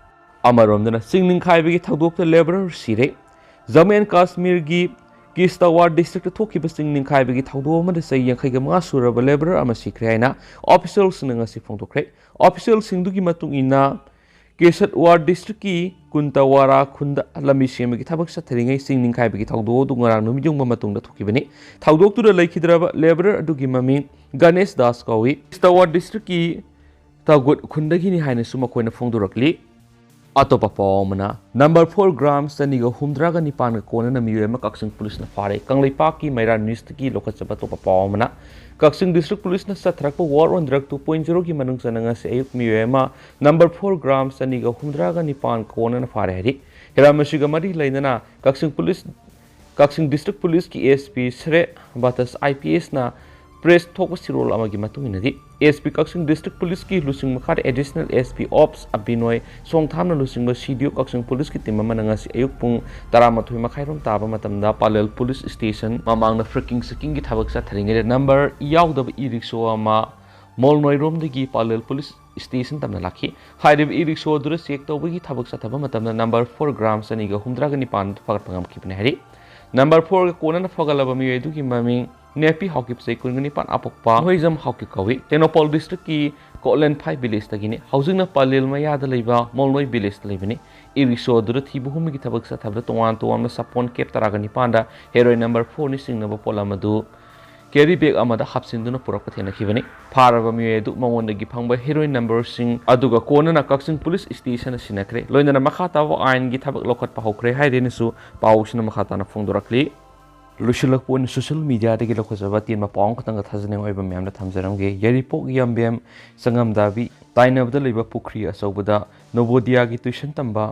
ꯑꯃꯔꯣꯝꯗꯅ, ꯆꯤꯡ ꯅꯤꯡꯈꯥꯏꯕꯒꯤ ꯊꯧꯗꯣꯛꯇ ꯂꯦꯕꯔꯔ ꯁꯤꯔꯦ꯫ ꯖꯝꯃꯨ ꯑꯦꯟ ꯀꯥꯁꯃꯤꯔꯒꯤ ꯀꯤꯁꯇꯋꯥꯔ ꯗꯤꯁꯇ꯭ꯔꯤꯛꯇ ꯊꯣꯛꯈꯤꯕ ꯆꯤꯡ ꯅꯤꯡꯈꯥꯏꯕꯒꯤ ꯊꯧꯗꯣꯛ ꯑꯃꯗ ꯆꯍꯤ ꯌꯥꯡꯈꯩꯒ ꯃꯉꯥ ꯁꯨꯔꯕ ꯂꯦꯕꯔꯔ ꯑꯃ ꯁꯤꯈ꯭ꯔꯦ ꯍꯥꯏꯅ ꯑꯣꯐꯤꯁꯤꯌꯦꯜꯁꯤꯡꯅ ꯉꯁꯤ ꯐꯣꯡꯗꯣꯛꯈ꯭ꯔꯦ꯫ ꯑꯣꯐꯤꯁꯤꯌꯦꯜꯁꯤꯡꯗꯨꯒꯤ ꯃꯇꯨꯡ ꯏꯟꯅ, ꯀꯦꯁꯠꯋꯥꯔ ꯗꯤꯁꯇ꯭ꯔꯤꯛꯀꯤ ꯀꯨꯟꯇꯋꯥꯔꯥ ꯈꯨꯟꯗ ꯂꯝꯕꯤ ꯁꯦꯝꯕꯒꯤ ꯊꯕꯛ ꯆꯠꯊꯔꯤꯉꯩ ꯆꯤꯡ ꯅꯤꯡꯈꯥꯏꯕꯒꯤ ꯊꯧꯗꯣꯛ ꯑꯗꯨ ꯉꯔꯥꯡ ꯅꯨꯃꯤꯠ ꯌꯨꯡꯕ ꯃꯇꯨꯡꯗ ꯊꯣꯛꯈꯤꯕꯅꯤ꯫ ꯊꯧꯗꯣꯛꯇꯨꯗ ꯂꯩꯈꯤꯗ꯭ꯔꯕ ꯂꯦꯕꯔꯔ ꯑꯗꯨꯒꯤ ꯃꯃꯤꯡ ꯒꯅꯦꯁ ꯗꯥꯁ ꯀꯧꯏ꯫ ꯀꯤꯁꯇꯋꯥꯔ ꯗꯤꯁꯇ꯭ꯔꯤꯛꯀꯤ ꯇꯥꯒꯨꯠ ꯈꯨꯟꯗꯒꯤꯅꯤ ꯍꯥꯏꯅꯁꯨ ꯃꯈꯣꯏꯅ ꯐꯣꯡꯗꯣꯔꯛꯂꯤ꯫ ꯑꯇꯣꯞꯄ ꯄꯥꯎ ꯑꯃꯅ, ꯅꯝꯕꯔ ꯐꯣꯔ ꯒ꯭ꯔꯥꯝ ꯆꯅꯤꯒ ꯍꯨꯝꯗ꯭ꯔꯥꯒ ꯅꯤꯄꯥꯟꯒ ꯀꯣꯟꯅꯅ ꯃꯤꯑꯣꯏ ꯑꯃ ꯀꯛꯆꯤꯡ ꯄꯨꯂꯤꯁꯅ ꯐꯥꯔꯦ꯫ ꯀꯪꯂꯩꯄꯥꯛꯀꯤ ꯃꯩꯔꯥ ꯅ꯭ꯌꯨꯁꯇꯒꯤ ꯂꯧꯈꯠꯆꯕ ꯑꯇꯣꯞꯄ ꯄꯥꯎ ꯑꯃꯅ, ꯀꯛꯆꯤꯡ ꯗꯤꯁꯇ꯭ꯔꯤꯛ ꯄꯨꯂꯤꯁꯅ ꯆꯠꯊꯔꯛꯄ ꯋꯥꯔ ꯑꯣꯟ ꯗ꯭ꯔꯒ ꯇꯨ ꯄꯣꯏꯟ ꯖꯤꯔꯣꯒꯤ ꯃꯅꯨꯡ ꯆꯟꯅ ꯉꯁꯤ ꯑꯌꯨꯛ ꯃꯤꯑꯣꯏ ꯑꯃ ꯅꯝꯕꯔ ꯐꯣꯔ ꯒ꯭ꯔꯥꯝ ꯆꯅꯤꯒ ꯍꯨꯝꯗ꯭ꯔꯥꯒ ꯅꯤꯄꯥꯟ ꯀꯣꯟꯅꯅ ꯐꯥꯔꯦ ꯍꯥꯏꯔꯤ꯫ ꯍꯤꯔꯝ ꯑꯁꯤꯒ ꯃꯔꯤ ꯂꯩꯅꯅ ꯀꯛꯆꯤꯡ ꯄꯨꯂꯤꯁ, ꯀꯛꯆꯤꯡ ꯗꯤꯁꯇ꯭ꯔꯤꯛ ꯄꯨꯂꯤꯁꯀꯤ S P ꯁ꯭ꯔꯦ ꯕꯥꯇꯁ I P ꯑꯦꯁꯅ press ꯊꯣꯛꯄ ꯁꯤꯔꯣꯜ ꯑꯃꯒꯤ ꯃꯇꯨꯡ ꯏꯟꯅꯗꯤ, ꯑꯦꯁ ꯄꯤ ꯀꯛꯆꯤꯡ ꯗꯤꯁꯇ꯭ꯔꯤꯛ ꯄꯨꯂꯤꯁꯀꯤ ꯂꯨꯆꯤꯡ ꯃꯈꯥꯗ ꯑꯦꯗꯤꯁꯅꯦꯜ ꯑꯦꯁ ꯄꯤ ꯑꯣꯞꯁ ꯑꯕꯤꯅꯣꯏ ꯁꯣꯡꯊꯥꯝꯅ ꯂꯨꯆꯤꯡꯕ ꯁꯤ ꯗꯤ ꯑꯣ ꯀꯛꯆꯤꯡ ꯄꯨꯂꯤꯁꯀꯤ ꯇꯤꯝ ꯑꯃꯅ ꯉꯁꯤ ꯑꯌꯨꯛ ꯄꯨꯡ ꯇꯔꯥꯃꯥꯊꯣꯏ ꯃꯈꯥꯏꯔꯣꯝ ꯇꯥꯕ ꯃꯇꯝꯗ ꯄꯥꯂꯦꯜ ꯄꯨꯂꯤꯁ ꯁ꯭ꯇꯦꯁꯟ ꯃꯃꯥꯡꯗ ꯐ꯭ꯔꯤꯀꯤꯡ ꯆꯤꯀꯤꯡꯒꯤ ꯊꯕꯛ ꯆꯠꯊꯔꯤꯉꯩꯗ ꯅꯝꯕꯔ ꯌꯥꯎꯗꯕ ꯏ ꯔꯤꯛꯁꯣ ꯑꯃ ꯃꯣꯜꯅꯣꯏꯔꯣꯝꯗꯒꯤ ꯄꯥꯂꯦꯜ ꯄꯨꯂꯤꯁ ꯁ꯭ꯇꯦꯁꯟ ꯇꯝꯅ ꯂꯥꯛꯈꯤ꯫ ꯍꯥꯏꯔꯤꯕ ꯏ ꯔꯤꯛꯁꯣ ꯑꯗꯨꯗ ꯆꯦꯛ ꯇꯧꯕꯒꯤ ꯊꯕꯛ ꯆꯠꯊꯕ ꯃꯇꯝꯗ ꯅꯝꯕꯔ ꯐꯣꯔ ꯒ꯭ꯔꯥꯝ ꯆꯅꯤꯒ ꯍꯨꯝꯗ꯭ꯔꯥꯒ ꯅꯤꯄꯥꯟ ꯐꯥꯒꯠꯄ ꯉꯝꯈꯤꯕꯅꯤ ꯍꯥꯏꯔꯤ꯫ ꯅꯝꯕꯔ ꯐꯣꯔꯒ ꯀꯣꯟꯅꯅ ꯐꯒꯠꯂꯕ ꯃꯤꯑꯣꯏ ꯑꯗꯨꯒꯤ ꯃꯃꯤꯡ ꯅꯦꯄꯤ ꯍꯥꯎꯀꯤꯞ, ꯆꯍꯤ ꯀꯨꯟꯒ ꯅꯤꯄꯥꯟ, ꯑꯄꯣꯛꯄ ꯃꯣꯏꯖꯝ ꯍꯥꯎꯀꯤꯞ ꯀꯧꯏ꯫ ꯇꯦꯡꯅꯧꯄꯜ ꯗꯤꯁꯇ꯭ꯔꯤꯛꯀꯤ ꯀꯣꯠꯂꯦꯟꯐꯥꯏ ꯚꯤꯂꯦꯖꯇꯒꯤꯅꯤ꯫ ꯍꯧꯖꯤꯛꯅ ꯄꯂꯦꯜ ꯃꯌꯥꯗ ꯂꯩꯕ ꯃꯣꯜꯅꯣꯏ ꯚꯤꯂꯦꯖꯇ ꯂꯩꯕꯅꯤ꯫ ꯏ ꯔꯤꯛꯁꯣ ꯑꯗꯨꯗ ꯊꯤꯕ ꯍꯨꯝꯕꯒꯤ ꯊꯕꯛ ꯆꯠꯊꯕꯗ ꯇꯣꯉꯥꯟ ꯇꯣꯉꯥꯟꯕ ꯁꯥꯄꯣꯟ ꯀꯦꯞ ꯇꯔꯥꯒ ꯅꯤꯄꯥꯟꯗ ꯍꯦꯔꯣꯏꯟ ꯅꯝꯕꯔ ꯐꯣꯔꯅꯤ ꯆꯤꯡꯅꯕ ꯄꯣꯠꯂꯝ ꯑꯗꯨ ꯀꯦꯔꯤ ꯕꯦꯒ ꯑꯃꯗ ꯍꯥꯞꯆꯤꯟꯗꯨꯅ ꯄꯨꯔꯛꯄ ꯊꯦꯡꯅꯈꯤꯕꯅꯤ꯫ ꯐꯥꯔꯕ ꯃꯤꯑꯣꯏ ꯑꯗꯨ ꯃꯉꯣꯟꯗꯒꯤ ꯐꯪꯕ ꯍꯦꯔꯣꯏꯟ ꯅꯝꯕꯔꯁꯤꯡ ꯑꯗꯨꯒ ꯀꯣꯟꯅꯅ ꯀꯛꯆꯤꯡ ꯄꯨꯂꯤꯁ ꯁ꯭ꯇꯦꯁꯟꯗ ꯁꯤꯟꯅꯈ꯭ꯔꯦ꯫ ꯂꯣꯏꯅꯅ ꯃꯈꯥ ꯇꯥꯕ ꯑꯥꯏꯟꯒꯤ ꯊꯕꯛ ꯂꯧꯈꯠꯄ ꯍꯧꯈ꯭ꯔꯦ ꯍꯥꯏꯔꯦꯅꯁꯨ ꯄꯥꯎꯁꯤꯅ ꯃꯈꯥ ꯇꯥꯅ ꯐꯣꯡꯗꯣꯔꯛꯂꯤ꯫ ꯂꯣꯏꯁꯤꯜꯂꯛꯄ ꯑꯣꯏꯅ ꯁꯣꯁꯤꯌꯦꯜ ꯃꯤꯗꯤꯌꯥꯗꯒꯤ ꯂꯧꯈꯠꯆꯕ ꯑꯇꯦꯟꯕ ꯄꯥꯎ ꯑꯃꯈꯛꯇꯪꯒ ꯊꯥꯖꯅꯤꯡꯉꯥꯏ ꯑꯣꯏꯕ ꯃꯌꯥꯝꯗ ꯊꯝꯖꯔꯝꯒꯦ꯫ ꯌꯥꯏꯔꯤꯄꯣꯛ ꯌꯥꯝꯕꯦꯝ ꯆꯉꯝꯗꯥꯕꯤ ꯇꯥꯏꯅꯕꯗ ꯂꯩꯕ ꯄꯨꯈ꯭ꯔꯤ ꯑꯆꯧꯕꯗ ꯅꯣꯕꯣꯗꯤꯌꯥꯒꯤ ꯇ꯭ꯌꯨꯁꯟ ꯇꯝꯕ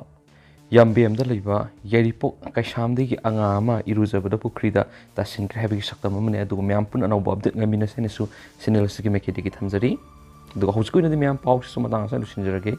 ꯌꯥꯝꯕꯦꯝꯗ ꯂꯩꯕ ꯌꯥꯏꯔꯤꯄꯣꯛ ꯀꯩꯁꯥꯝꯗꯒꯤ ꯑꯉꯥꯡ ꯑꯃ ꯏꯔꯨꯖꯕꯗ ꯄꯨꯈ꯭ꯔꯤꯗ ꯇꯥꯁꯤꯟꯈ꯭ꯔꯦ ꯍꯥꯏꯕꯒꯤ ꯁꯛꯇꯝ ꯑꯃꯅꯤ꯫ ꯑꯗꯨꯒ ꯃꯌꯥꯝ ꯄꯨꯟꯅ ꯑꯅꯧꯕ ꯑꯞꯗꯦꯠ ꯉꯥꯏꯃꯤꯟꯅꯁꯦꯅꯁꯨ ꯆꯦꯅꯦꯜ ꯑꯁꯤꯒꯤ ꯃꯥꯏꯀꯩꯗꯒꯤ ꯊꯝꯖꯔꯤ꯫ ꯑꯗꯨꯒ ꯍꯧꯖꯤꯛꯀꯤ ꯑꯣꯏꯅꯗꯤ ꯃꯌꯥꯝ ꯄꯥꯎꯁꯤꯁꯨ ꯃꯇꯥꯡ ꯑꯁꯤꯗ ꯂꯣꯏꯁꯤꯟꯖꯔꯒꯦ꯫